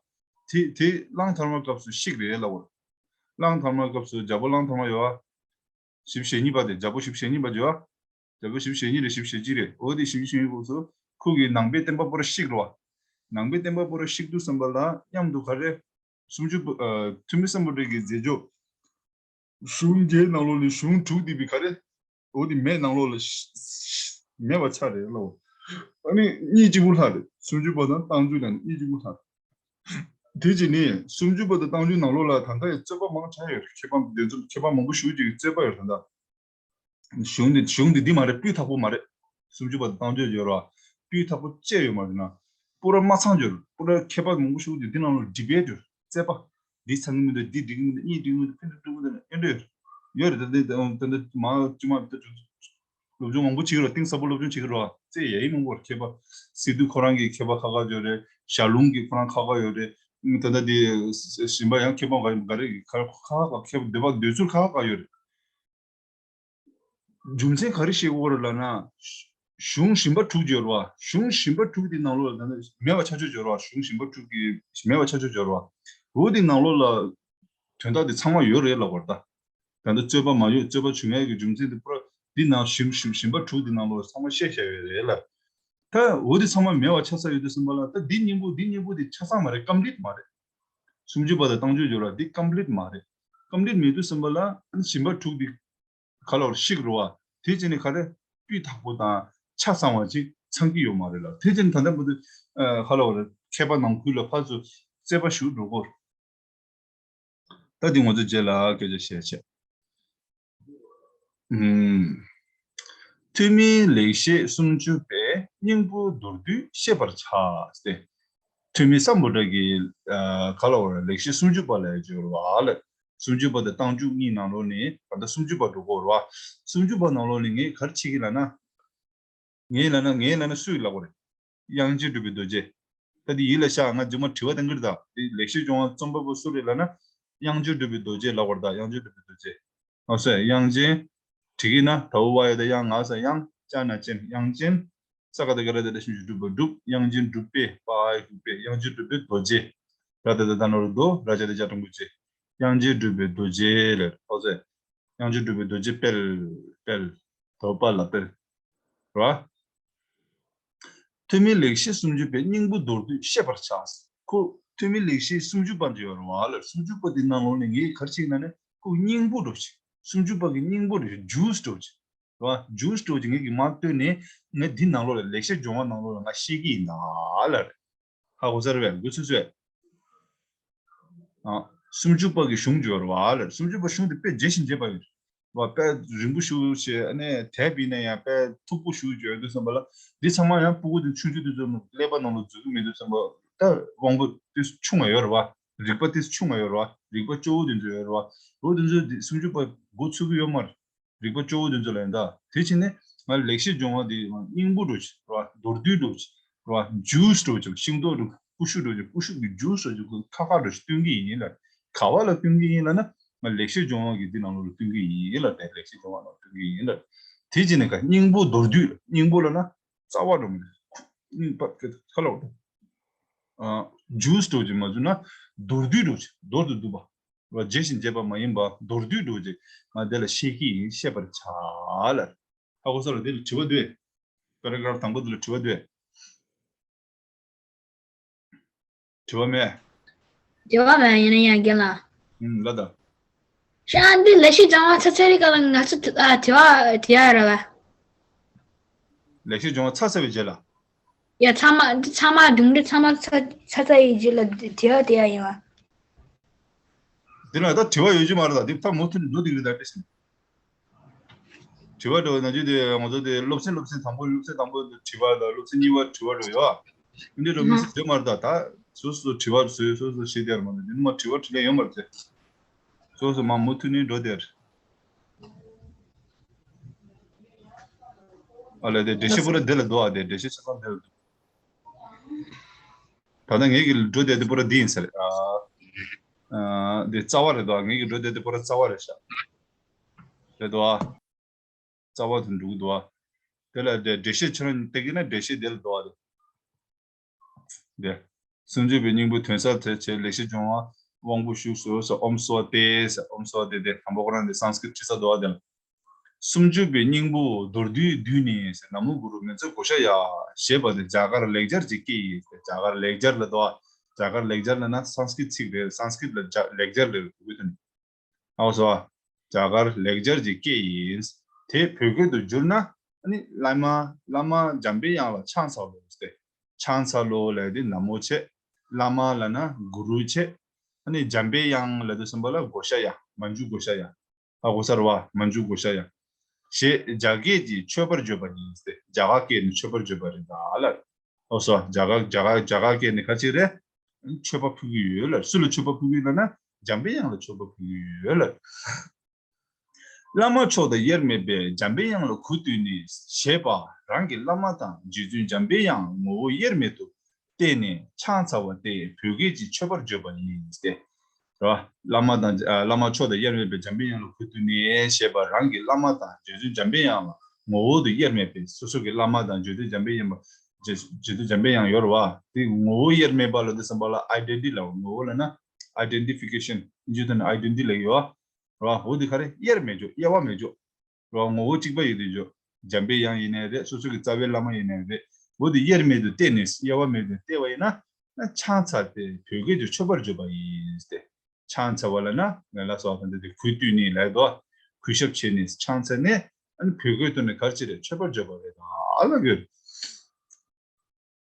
དེ་དེ་གླང་དར་མ་སྐབས་སུ་ཤིག་རེད་ལབ་དགོས། གླང་དར་མ་སྐབས་སུ་རྒྱལ་པོ་གླང་དར་མ་ཡོད་བ། བཞི་བཅུ་ཞེ་གཉིས་པ་དེ། རྒྱལ་པོ་བཞི་བཅུ་ཞེ་གཉིས་པ་ཡོད་བ། རྒྱལ་པོ་བཞི་བཅུ་ཞེ་གཉིས་རེད། བཞི་བཅུ་ཞེ་གཅིག་རེད། འོ་དེ་བཞི་བཅུ་ཞེ་གཉིས་སྐབས་སུ་ཁོ་གི་ནང་པའི་བསྟན་པ་པོ་ར་ཤིག་རོ། ནང་པའི་བསྟན་པ་པོ་ར་ཤིག་དུས་ཙམ་པ་ལ་མཉམ་དུ་ག་རེ། སུམ་ཅུ་པ་ཨ་ཐོན་མི་སམ་བྷོ་ཊ་གི་མཛད་སྤྱོད། གཞུང་བརྒྱད་ནང་ལོགས་ནས་གཞུང་དྲུག་འདི་བི་ག་རེ། འོ་དེ་མེད་ནང་ལོགས་ལ་ཤ་ཤ་མེད་པ་ཆགས་རེད་ལོ། ཨ་ནི་གཉིས་གཅིག་པུ་ལྷག་རེད། སུམ་ཅུ་པ་དང་རྟགས་འཇུག་ལ་ནི་གཉིས་གཅིག་པུ་ལྷག་རེད། དེ་རྗེས་ནས་སུམ་ཅུ་པ་དང་རྟགས་འཇུག་ནང་ལོགས་ལ་ད་ལྟ་ཡང་རྩོད་པ་མང་དྲགས་ཡོད་རེད། མཁས་པ་དེ་ཚོ་མཁས་པ་མང་པོ་ཞེ་པོ་ཅིག་གིས་རྩོད་པ་ཡོད་རེད་ད་ལྟ། གཞུང་འདི་གཞུང་འདི་འདི་མ་རེད། སྤུས་དག་པོ་མ་རེད། སུམ་ཅུ་པ་དང་རྟགས་འཇུག་ཡོད་ར། སྤུས་དག་པོ་ཅི་ཡོད་མ་རེད་ན། པུ་ར་མ་ཚང་ཡོད་རེད། པུ་ར་མཁས་པ་མང་པོ་ཞིག་འདི་འདི་ནང་ལ་ཌི་བེ་ཊི་ཡོད་རེད། རྩོད་པ། འདི་ཚང་གི་མི་འདུག་འདི་འགྲིག་གི་མི་འདུག་གཉིས་འགྲིག་གི་མི་འདུག་ཕན་ཚུན་འགྲིག་གི་མི་འདུག་ཨེ་འདྲ་ཡོད་རེད། ད་འདི་ད་འདི་མ་ཅི་མ་ད་སློབ་སྦྱོང་མང་པོ་བྱེད་ཀྱི་ར། གཏིང་ཟབ་པོ་སློབ་སྦྱོང་བྱེད་ཀྱི་ར། རྩོད་ཡ་ཡི་མང་པོ་རེད། མཁས་པ་སི་ཏུ་ཁོ་རང་གི་མཁས་པ་ཁག་ཁག་ཡོད་རེད། ཞྭ་ལུང་གི་ཁོ་རང་ཁག་ཁག་ཡོད་རེད། ད་ལྟ་འདི་གཞན་པ་ཡང་མཁས་པ་འགའ་འགའ་རེ་ཁག་ཁག་ཁག་མཁས་པ་འདོད་པ་འདོད་ཚུལ་ཁག་ཁག་ཡོད་རེད། རྒྱུ་མཚན་ག་རེ་བཤད་དགོས་རེད་ལབ་ན། གཞུང་རིམ་པ་དྲུག་ཅིག་ཡོད་རེད་བ། གཞུང་རིམ་པ་དྲུག་དེ་ནང་ལོགས་ལ་ད་ནི་མེད་པ་ཆ་ཆོད་ཅིག་ཡོད་རེད་བ། གཞུང་རིམ་པ་དྲུག་གི་མེད་པ་ཆ་ཆོད་ཅིག་ཡོད་རེད་བ། འོ་དེ་ནང་ལོགས་ལ་དོན་དག་དེ་ཚང་མ་ཡོད་རེད་ལབ་པ་རེད་ད། ད་ལྟ་རྩོད་པ་མ་ཡོད། རྩོད་པ་བྱུང་ཡག་གི་རྒྱུ་མཚན་དེ་པུ་ར་འདི་ནང་གཞུང་རིམ་རིམ་པ་དྲུག་དེ་ནང་ལོགས་ལ་ཚང་མ་བཤད་བཞག་ཡོད་རེད་ལ། ད་འོ་དེ་ཚང་མ་མེད་པ་ཆགས་ས་ཡོད་དུས་ཙམ་པ་ལ་ད་འདི་གཉིས་པོ་འདི་གཉིས་པོ་དེ་ཆ་ཚང་མ་རེད། ཀམ་པི་ལིཊ་མ་རེད། སུམ་ཅུ་པ་དང་རྟགས་འཇུག་ཡོད་རེད་བ། འདི་ཀམ་པི་ལིཊ་མ་རེད། ཀམ་པི་ལིཊ་མེད་དུས་ཙམ་པ་ལ་རིམ་པ་དྲུག་དེ་ག་ལ་བར་ཤིག་རུ་བ། དེ་བྱས་ནས་ག་རེ་སྤུས་དག་པོ་དང་ཆ་ཚང་བ་ཅིག་ཚང་གི་ཡོད་མ་རེད་ལ། དེ་བྱས་ནས་ད་ལྟ་བར་དུ་ཨ་ག་ལ་བར་མཁས་པ་ནང་ཁུལ་ལ་ཕར་ཚུར་རྩོད་པ་ཞུ་འགྲོ་གོ། ད་དེ་ང་ཚོ་རྗེས་ལ་སྐད་ཆ་བཤད་བྱས། ཨུམ། ཐོན་མིའི་ལེགས་བཤད་སུམ་ཅུ་པའི་སྙིང་པོ་མདོར་བསྡུས་བཤད་པར་བྱ་སྟེ། ཐོན་མི་སམ་བྷོ་ཊ་གི་ཨ་ག་ལ་བར་ལེགས་བཤད་སུམ་ཅུ་པ་ལ་སྦྱོར་བ་ལ། སུམ་ཅུ་པ་དང་རྟགས་འཇུག་གཉིས་ནང་ལོགས་ནས་ད་ལྟ་སུམ་ཅུ་པ་འགྲོ་གི་ཡོད་རེད་བ། སུམ་ཅུ་པ་ནང་ལོགས་ནས་ངས་ག་རེ་བྱེད་ཀྱི་ལབ་ན། ངས་ལབ་ན་ངས་ལབ་ན་སུས་ལབ་དགོས་རེད། དབྱངས་ཅན་གྲུབ་པའི་རྡོ་རྗེ། ད་འདི་ཡིད་ལ་ཤར། ང་རྗེས་མ་དྲི་བ་གཏང་གི་རེད་ད། འདི་ལེགས་བཤད་ལྗོན་དབང་རྩོམ་པ་པོ་སུ་རེད་ལབ་ན། དབྱངས་ཅན་གྲུབ་པའི་རྡོ་རྗེ་ལབ་དགོས་རེད་ད། དབྱངས་ཅན་གྲུབ་པའི་རྡོ་རྗེ། ཨོ་སེ། དབྱངས་ཅན། བྲིས་ཀྱི་ན་ད་འུ་བ་ཡ་ད་དབྱངས་ང་ས་དབྱངས་ཅ་ན་ཅན། དབྱངས་ཅན། ས་ག་ད་ག་ར་ད་ད་ཞབས་ཀྱུ་གྲུབ་པ་གྲུབ། དབྱངས་ཅན་གྲུབ་པའི་པ་ཨའི་གུ་པའི། དབྱངས་ཅན་གྲུབ་པའི་རྡོ་རྗེ། ར་ད་ད་ད་ན་རོ་རྡོ། ར་ཅ་ད་ཅ་འགྲེང་བུ་རྗེ། དབྱངས་ཅན་གྲུབ་པའི་རྡོ་རྗེ་ལབ། ཨོ་སེ། དབྱངས་ཅན་གྲུབ་པའི་རྡོ་རྗེ་དཔལ། དཔལ། དོ་པ་ལ་དཔལ། རེད་བ། ཐོན་མིའི་ལེགས་བཤད་སུམ་ཅུ་པའི་སྙིང་པོ་མདོར་བསྡུས་བཤད་པར་བྱ། ཁོ་ཐོན་མིའི་ལེགས་བཤད་སུམ་ཅུ་པ་འདི་ཡོད་རེད་བ་ལ། སུམ་ཅུ་པ་འདི་ནང་ལོགས་ནས་ངས་ག་རེ་བྱེད་ན་ནི་ཁོ་སྙིང་པོ་འདྲ་བོ་ཅིག་སུམ་ཅུ་པ་གི་སྙིང་པོ་འདྲ་བོ་ཅིག་ཇུས་འདྲ་བོ་ཅིག་རེད་བ། ཇུས་འདྲ་བོ་ཅིག་ངས་ཀྱི་མར་བཏོན་ནས་ངས་འདི་ནང་ལོགས་ལ་ལེགས་བཤད་ལྗོན་དབང་ནང་ལོགས་ལ་ང་བཤད་ཀྱི་ཡིན་ད་ལ། ཧ་གོ་ས་རེད་པས། འགོ་ཚུགས་ཚུགས། ཨ། སུམ་ཅུ་པ་གི་གཞུང་བརྗོད་པ་ལ། སུམ་ཅུ་པ་གཞུང་དེ་དཔེ་རྒྱས་ཤིང་རྒྱས་པ་ཡོད་པ། དཔེ་རིང་པོ་ཞིག་བྱས་ཨ་ནི་དེབ་ཡིན་ན་ཡང་དཔེ་མཐུག་པོ་ཞིག་བརྗོད་དུས་ཙམ་པ་ལ། འདི་ཚང་མ་ཡང་སྤུ་གུ་དེ་ཆུང་ཆུང་དུས་ཙམ་ཀླད་པ་ནང་ལ་འཛུལ་གྱི་མེད་དུས་ཙམ་པ། ད་དབང་པོ་དེ་ཆུང་བ་ཡོད་རེད་བ། རིག་པ་དེ་ཆུང་བ་ཡོད་རེད་བ། རིག་པ་སྐྱོ་བོ་དེ་ཚོ་ཡོད་རེད་བ། འོ་དེ་ཚོ་འདི་སུམ་ཅུ་པ་འགོ་ཚུགས་ཀྱི་ཡོད་མ་རེད། རིག་པ་སྐྱོ་བོ་དེ་ཚོ་ལ་ཡིན་ད། དེ་ཕྱིན་ནས་ང་ལེགས་བཤད་ལྗོན་དབང་དེ་སྙིང་པོ་འདྲ་བོ་ཅིག་རེད་བ། མདོར་བསྡུས་འདྲ་བོ་ཅིག་རེད་བ། ཇུས་འདྲ་བོ་ཅིག་ཤིང་ཏོག་འདྲ་བོ། ཀུ་ཤུ་འདྲ་བོ་ཅིག་ཀུ་ཤུ་གི་ཇུས་འདྲ་བོ་ཅིག་ཁ་ཁ་འདྲ་བོ་ཅིག་བཏོན་གྱི་ཡིན་ལ། ག་བ་ལ་བཏོན་གྱི་ཡིན་ལབ་ན། ང་ལེགས་བཤད་ལྗོན་དབང་གི་འདི་ནང་ལོགས་ལ་བཏོན་གྱི་ཡིན་ལ། དེ་ལེགས་བཤད་ལྗོན་དབང་ནང་བཏོན་གྱི་ཡིན་ལ། དེ་ཕྱིན་ནས་ཀ་སྙིང་པོ་མདོར་བསྡུས་ལ། སྙིང་པོ་ལབ་ན་རྩ་བ་འདྲ་བོ་མིན། སྙིང་པ་ཁ་ལོག་ཨ། ཇུས་འདྲ་བོ་ཅིག་མ་བཟོས་ན་མདོར་བསྡུས་འདྲ་བོ་ཅིག་མདོར་དུ་བསྡུས་པ། རྒྱས་ཤིང་རྒྱས་པ་མ་ཡིན་པ་མདོར་བསྡུས་འདྲ་བོ་ཅིག་ང་དེ་ལ་བཤད་ཀྱི་ཡིན། བཤད་པར་བྱ་ལ། ཧ་གོ་ས་རེད། དེ་ལ་དྲི་བ་འདུག་པེ་ར་གྷ་རབ་དང་པོ་དེ་ལ་དྲི་བ་འདུག་དྲི་བ་མེད། དྲི་བ་མེད། ཡིན་ན་ཡང་རྒན་ལགས། ཨུམ། ལ་ད། ཤ་འདི་ལེགས་བཤད་ལྗོན་དབང་ཚར་ཚར་རེད་ག་ལ། ང་ཚོ་དྲི་ཨ་དྲི་བ་དྲི་ཡ་ར་བ། ལེགས་བཤད་ལྗོན་དབང་ཚར་ཚར་བའི་རྗེས་ལ། ཡ་ཚང་མ་འདི་ཚང་མ་སྒྲུང་འདི་ཚང་མ་ཚར་ཚར་ཚར་ཡི་རྗེས་ལ་དྲི་བ་དྲི་ཡ་ཡིན་བ། འདི་ལ་ད་དྲི་བ་ཡོད་ཀྱི་མ་རེད། ད་འདི་ད་མུ་མཐུད་འགྲོ་འདི་རེད་ད། དེ་བཞིན། དྲི་བ་འདྲ་བོ་ན་རྒྱུ་དེ་ང་ཚོ་དེ་སློབ་ཚན་སློབ་ཚན་དང་པོ་སློབ་ཚན་དང་པོ་དེ་དྲི་བ་དང་སློབ་ཚན་གཉིས་པ་དྲི་བ་འདྲ་བོ་ཡོད། འདི་འདྲ་མི་སྲིད་ཡོད་མ་རེད་ད། ད་སོ་སོ་དྲི་བ་བཟོས་སོ་སོ་ཤེས་དེ་ཡར་མ་འདུག་འདི་ནི་མ་དྲི་བ་དྲི་ལན་ཡོད་མ་རེད་དེ། སོ་སོ་མ་མུ་མཐུད་ནས་འགྲོ་དེར། ཨ་ལས་དེ་འགྲེལ་བཤད་པོ་ར་དེ་ལ་འདུག་ཨ་དེ་འགྲེལ་བཤད་ཆ་ཚང་དེ་ལ་འདུག་ད་ལྟ་ངེད་ཀྱི་འགྲོ་དེ་དེ་པོ་ར་འདི་ཡིན་ས་རེད། ཨ། ཨ། དེ་རྩ་བ་རེད་དོ། ངེད་ཀྱི་འགྲོ་དེ་དེ་པོ་ར་རྩ་བ་རེད་ཤག་རེད་དོ། རྩ་བ་དུ་འགྲོ་གི་འདུག་ཨ། དེ་ལ་དེ་འགྲེལ་བཤད་ཁྱེད་རང་བལྟས་ཀྱི་ན་འགྲེལ་བཤད་དེ་ལ་འདུག་ཨ་དེ། དེ། སུམ་ཅུ་པའི་སྙིང་པོ་དོན་གསལ་དེ་བྱས་ལེགས་བཤད་ལྗོན་དབང་དབང་པོ་ཞུགས་སུ་ས་ཨོམ་སོ་ཏེ་ས་ཨོམ་སོ་ཏེ་དེ་དང་པོ་ཁོ་རང་དེ་སཾ་སྐྲྀཏ་བྲིས་ས་འདུག་ཨ་དེ་ལ། སུམ་ཅུ་པའི་སྙིང་པོ་མདོར་བསྡུས་བསྡུས་ནས་ཟེར། ན་མོ་གུ་རུ་མེ་ཙོ་གྷོ་ཥ་ཡ་ཞེས་པ་དེ་རྒྱ་གར་ལེགས་སྦྱར་གྱི་སྐད་ཡིན་ཟེར། རྒྱ་གར་ལེགས་སྦྱར་ལ་དོ། རྒྱ་གར་ལེགས་སྦྱར་ལ་ན་སཾ་སྐྲྀཏ་ཚིག་རེད། སཾ་སྐྲྀཏ་ལ་རྒྱ་ལེགས་སྦྱར་ལ་གུ་དོན། ཨའོ་སོ། རྒྱ་གར་ལེགས་སྦྱར་གྱི་སྐད་ཡིན། དེ་བོད་སྐད་དུ་བསྒྱུར་ན་ཨ་ནི་བླ་མ་བླ་མ་འཇམ་པའི་དབྱངས་ལ་ཕྱག་འཚལ་ལོ་ཟེར། ཕྱག་འཚལ་ལོ་ལབ་དུས་ན་མོ་བྱས། བླ་མ་ལབ་ན་གུ་རུ་བྱས། ཨ་ནི་འཇམ་པའི་དབྱངས་ལབ་དུས་ཙམ་པ་ལ་གྷོ་ཥ་ཡ། མཉྫུ་གྷོ་ཥ་ཡ། ཨ་གྷོ་ས་ར་བ། མཉྫུ་གྷོ་ཥ་ཡ། ཞེས་རྒྱ་སྐད་ཀྱིས་མཆོད་པར་བརྗོད་པ་ཡིན་ཏེ། རྒྱ་གར་སྐད་ནས་མཆོད་པར་བརྗོད་པ་རེད་ད་ལ། ཨོ་སོ། རྒྱ་གར་རྒྱ་གར་རྒྱ་གར་སྐད་ནས་ག་ཅི་རེད། མཆོད་པ་ཕུལ་གྱི་ཡོད་ལ། སུ་ལ་མཆོད་པ་ཕུལ་གྱི་ཡོད་ལབ་ན་འཇམ་པའི་དབྱངས་ལ་མཆོད་པ་ཕུལ་གྱི་ཡོད་ལ། བླ་མ་མཆོག་དང་དབྱེར་མེད་པས། འཇམ་པའི་དབྱངས་ལ་གུས་བཏུད་ནས་ཞེས་པ་རང་གི་བླ་མ་དང་རྗེ་བཙུན་འཇམ་པའི་དབྱངས་ངོ་བོ་དབྱེར་མེད་དུ་བསྟན་ནས་ཕྱག་འཚལ་བ་སྟེ་བོད་སྐད་ཀྱིས་མཆོད་པར་བརྗོད་པ་ཡིན་ཏེ། རེད་བ། བླ་མ་དང་ཨ། བླ་མ་མཆོག་དང་དབྱེར་མེད་པའི་འཇམ་པའི་དབྱངས་ལ་གུས་བཏུད་ནས་ཞེས་པ་རང་གི་བླ་མ་དང་རྗེ་བཙུན་འཇམ་པའི་དབྱངས་ལ་ངོ་བོ་དུ་དབྱེར་མེད་པའི། སོ་སོ་གི་བླ་མ་དང་རྗེ་བཙུན་འཇམ་པའི་དབྱངས་པ། རྗེ་རྗེ་བཙུན་འཇམ་པའི་དབྱངས་ཡོད་རེད་བ། དེ་ངོ་བོ་དབྱེར་མེད་པ་ལ་དེ་བསམ་པ་ལ་ཨའི་ཌེན་ཊི་ལབ། ངོ་བོ་ལབ་ན་ཨའི་ཌེན་ཊི་ཕི་ཀེ་ཤན། ཨིན་ཇི་དང་ཨའི་ཌེན་ཊི་ལབ་ཡོད་རེད་བ། འོ་དེ་ག་རེ་དབྱེར་མེད་འཇོག་དབྱེ་བ་མེད་འཇོག་རེད་བ། ངོ་བོ་གཅིག་པ་ཡིན་དུས་འཇོག་འཇམ་པའི་དབྱངས་ཡིན་ནའི་རེད། སོ་སོ་གི་རྩ་བའི་བླ་མ་ཡིན་ནའི་རེད། འོ་དེ་དབྱེར་མེད་དུ་བལྟས་ནས་དབྱེ་བ་མེད་དུ་བལྟས་པ་ཡིན་ན། ཕྱག་འཚལ་ཏེ་བོད་སྐད་དུ་མཆོད་པར་བརྗོད་པ་ཡིན་ཏེ། ཕྱག་འཚལ་བ་ལབ་ན་ང་ལ་སོགས་པ་འདི་དེ་གུས་བཏུད་ནས་ལབ་དོ། གུས་ཞབས་བྱས་ནས་ཕྱག་འཚལ་ནས་ཨ་ནི་བོད་སྐད་དུ་ནི་ག་རེ་བྱེད་རེད། མཆོད་པར་བརྗོད་པ་རེད་ད་ལབ་ཡོད།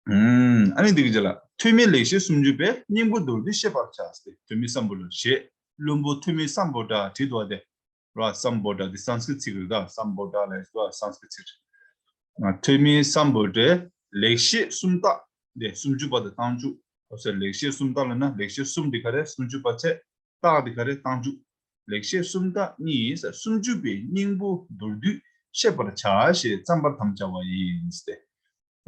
ཨུམ། ཨ་ནི་འདི་གི་རྗེས་ལ་ཐོན་མིའི་ལེགས་བཤད་སུམ་ཅུ་པའི་སྙིང་པོ་མདོར་བསྡུས་བཤད་པར་བྱ་སྟེ། ཐོན་མི་སམ་བྷོ་ཊ་ཞེས་བླུན་པོ་ཐོན་མི་སམ་བྷོ་ཊ་བྲིས་འདུག་སྟེ། ར་སམ་བྷོ་ཊ་འདི་སཾ་སྐྲྀཏ་ཚིག་རེད་ད། སམ་བྷོ་ཊ་ལབ་ཡས་སཾ་སྐྲྀཏ་ཚིག་རེད། ཐོན་མི་སམ་བྷོ་ཊས་ལེགས་བཤད་སུམ་རྟགས་འདི་སུམ་ཅུ་པ་དང་རྟགས་འཇུག་ཨོ་སེ། ལེགས་བཤད་སུམ་རྟགས་ལབ་ན་ལེགས་བཤད་སུམ་འདི་ག་རེ། སུམ་ཅུ་པ་བྱས། རྟགས་འདི་ག་རེ། རྟགས་འཇུག་ལེགས་བཤད་སུམ་རྟགས་གཉིས་སུམ་ཅུ་པའི་སྙིང་པོ་མདོར་བསྡུས་བཤད་པར་བྱ་ཞེས་བརྩམ་པར་དམ་བཅའ་བ་ཡིན་ཏེ།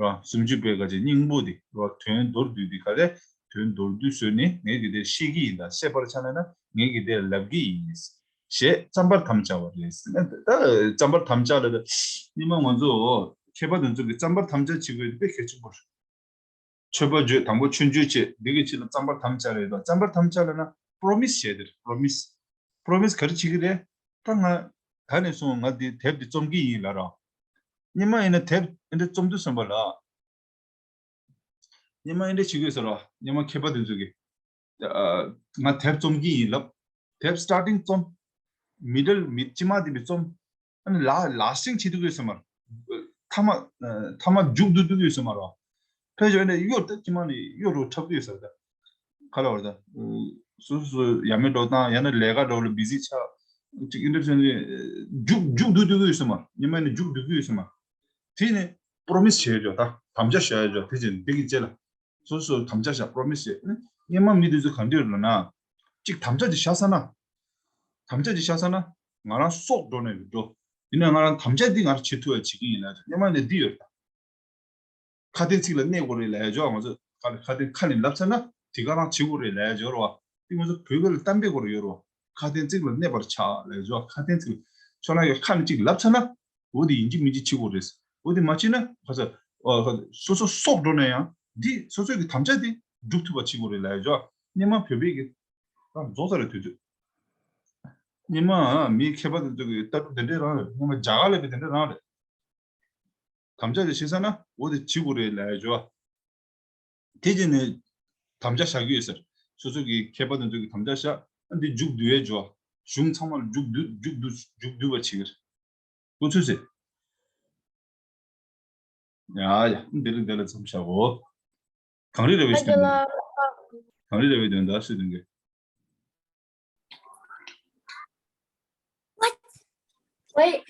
རོ། སུམ་ཅུ་པའི་ག་ཅིག་སྙིང་པོ་འདི་རོ། དོན་མདོར་བསྡུས་འདི་ག་རེ། དོན་མདོར་བསྡུས་བཟོས་ནས་ངས་ཀྱི་དེར་ཤེས་ཀྱི་ཡིན་ད། བཤད་པར་བྱ་ན་ན་ངས་ཀྱི་དེར་ལབ་ཀྱི་ཡིན། ཞེས་བརྩམ་པར་དམ་བཅའ་བ་རེད། ད་བརྩམ་པར་དམ་བཅའ་ལ་ད་སྔོན་མ་ང་ཚོ་མཁས་པ་དེ་ཚོ་གི་བརྩམ་པར་དམ་བཅའ་བྱེད་དགོས་དེ་དཔེ་གལ་ཆེན་པོ་རེད། མཆོད་པ་བརྗོད། དང་པོ་མཆོད་བརྗོད་བྱེད། འདི་གི་ཆེད་ལ་བརྩམ་པར་དམ་བཅའ་རེད་དོ། བརྩམ་པར་དམ་བཅའ་ལབ་ན་པྲོ་མིས་བྱས་དེ་རེད། པྲོ་མིས། པྲོ་མིས་ག་རེ་བྱེད་ཀྱི་རེད། ད་ང་ད་ནས་བཟུང་ང་འདི་དེབ་འདི་རྩོམ་གྱི་ཡིན་ལབ་རོགས། སྔོན་མ་ཡིན་ན་དེབ་འདི་རྩོམ་དུས་ཙམ་པ་ལ། སྔོན་མ་འདི་འདྲ་བྱེད་ཀྱི་ཡོད་ས་རོགས། སྔོན་མ་མཁས་པ་དེ་ཚོ་གིས། ཨ། ང་དེབ་རྩོམ་གྱི་ཡིན་ལབ། དེབ་སི་ཊར་ཊིང་རྩོམ། མི་ཌལ་མི་དཔྱིད་དམག་དེ་བས་རྩོམ། ཨ་ནི་ལ་ལ་སི་ཊིང་བྱེད་དུས་ཡོད་ས་མ་རེད། མཐའ་མ་མཐའ་མ་མཇུག་བསྡུ་དུས་ཡོད་ས་མ་རེད། ཕལ་ཆེར་ནས་གཡོ་ད་དཔྱིད་དམག་ནས་གཡོ་རུ་འཁྲབ་ཀྱི་ཡོད་ས་རེད། ག་ལ་བར་ད། སོ་སོ་ཡ་མེད་འགྲོ་སྟངས་ཡང་ན་ལས་ཀ་འགྲོ་ལ་བི་ཟི་ཆགས། ཅིག་ཨིན་ཊར་ཊེན་མེན་ཊི་མཇུག་མཇུག་བསྡུ་དུས་ཡོད་ས་མ་རེད། སྔོན་མ་ནས་མཇུག་བསྡུ་གི་ཡོད་ས་མ་རེད། དེ་ནས་པྲོ་མིས་བྱས་ཡོད་ད། དམ་བཅའ་བཞག་ཡོད། དེ་བཞིན་འདི་གི་རྗེས་ལ། སོ་སོ་དམ་བཅའ་བཞག་པྲོ་མིས་བྱས། སྔོན་མ་མི་དེ་ཚོ་ག་འདྲ་ཡོད་ལབ་ན། གཅིག་དམ་བཅའ་ཅིག་བཞག་ས་ན། དམ་བཅའ་ཅིག་བཞག་ས་ན། ང་རང་སྲོག་འགྲོ་ནས་འགྲོ། ཡིན་ན་ང་རང་དམ་བཅའ་འདི་ང་རང་བྱེད་ཐུབ་པ་བྱེད་ཀྱི་ཡིན་ལབ་ཡོད། སྔོན་མ་ནས་འདི་ཡོད་ད། ཁ་དན་ཚིག་ལ་གནས་དགོས་རེད་ལབ་ཡ་ཅོ། ང་ཚོ་ཁ་ཁ་དན་ཁ་ནས་ལབ་ཚར་ན་དེ་ག་རང་བྱེད་དགོས་རེད་ལབ་ཡ་ཅོ་རོ། དེ་ང་ཚོ་བོད་སྐད་ལ་གཏམ་དཔེ་སྐོར་ཡོད་རོ། ཁ་དན་ཚིག་ལ་གནས་པར་བྱ་ལབ་ཡ་ཅོ། ཁ་དན་ཚིག་ལ་ཁྱོད་རང་གི་ཁ་ནས་ཅིག་ལབ་ཚར་ན། འོ་དེ་ཡིན་གཅིག་མིན་གཅིག་བྱེད་དགོས་རེད། འོ་དེ་མ་བྱེད་ན་ཁ་ཚ། ཨ། ཁ་སོ་སོ་སྲོག་འགྲོ་ན་ཡང་འདི་སོ་སོ་གི་དམ་བཅའ་དེ་སྒྲུབ་ཐུབ་པ་བྱེད་དགོས་རེད་ལབ་ཡ་ཅོ། སྔོན་མ་བོད་པའི་གི་རང་རྫོགས་ཚར་རེད་དུས་དུས། སྔོན་མ་མིའི་མཁས་པ་དེ་ཚོ་གི་ལྟ་གྲུབ་དེ་འདྲའི་རང་རེད། སྔོན་མ་རྒྱ་གར་ལ་བས་དེ་འདྲའི་རང་རེད། དམ་བཅའ་དེ་བྱེད་ས་ན་འོ་དེ་བྱེད་དགོས་རེད་ལབ་ཡ་ཅོ། དེ་རྗེས་ནས་དམ་བཅའ་བཞག་གི་ཡོད་ཟེར། སོ་སོ་གི་མཁས་པ་དེ་ཚོ་གི་དམ་བཅའ་བཞག། ཨ་འདི་མཇུག་བསྡུ་ཡས་ཅོ། གཞུང་ཚང་མ་ལ་མཇུག་བསྡུ་མཇུག་བསྡུ་མཇུག་བསྡུ་བ་བྱེད་ཀྱི་རེད། ཁོ་ཚོས་ཟེར། ཡ་ཡ། འདི་ལ་འདི་ལ་མཚམས་བཞག་གོ། གངས་རི་ར་བའི་ཨ་ཞིག་ཅི་ལ། གངས་རི་ར་བའི་དོན་དག་ཞིག་དོན་གི། Wait.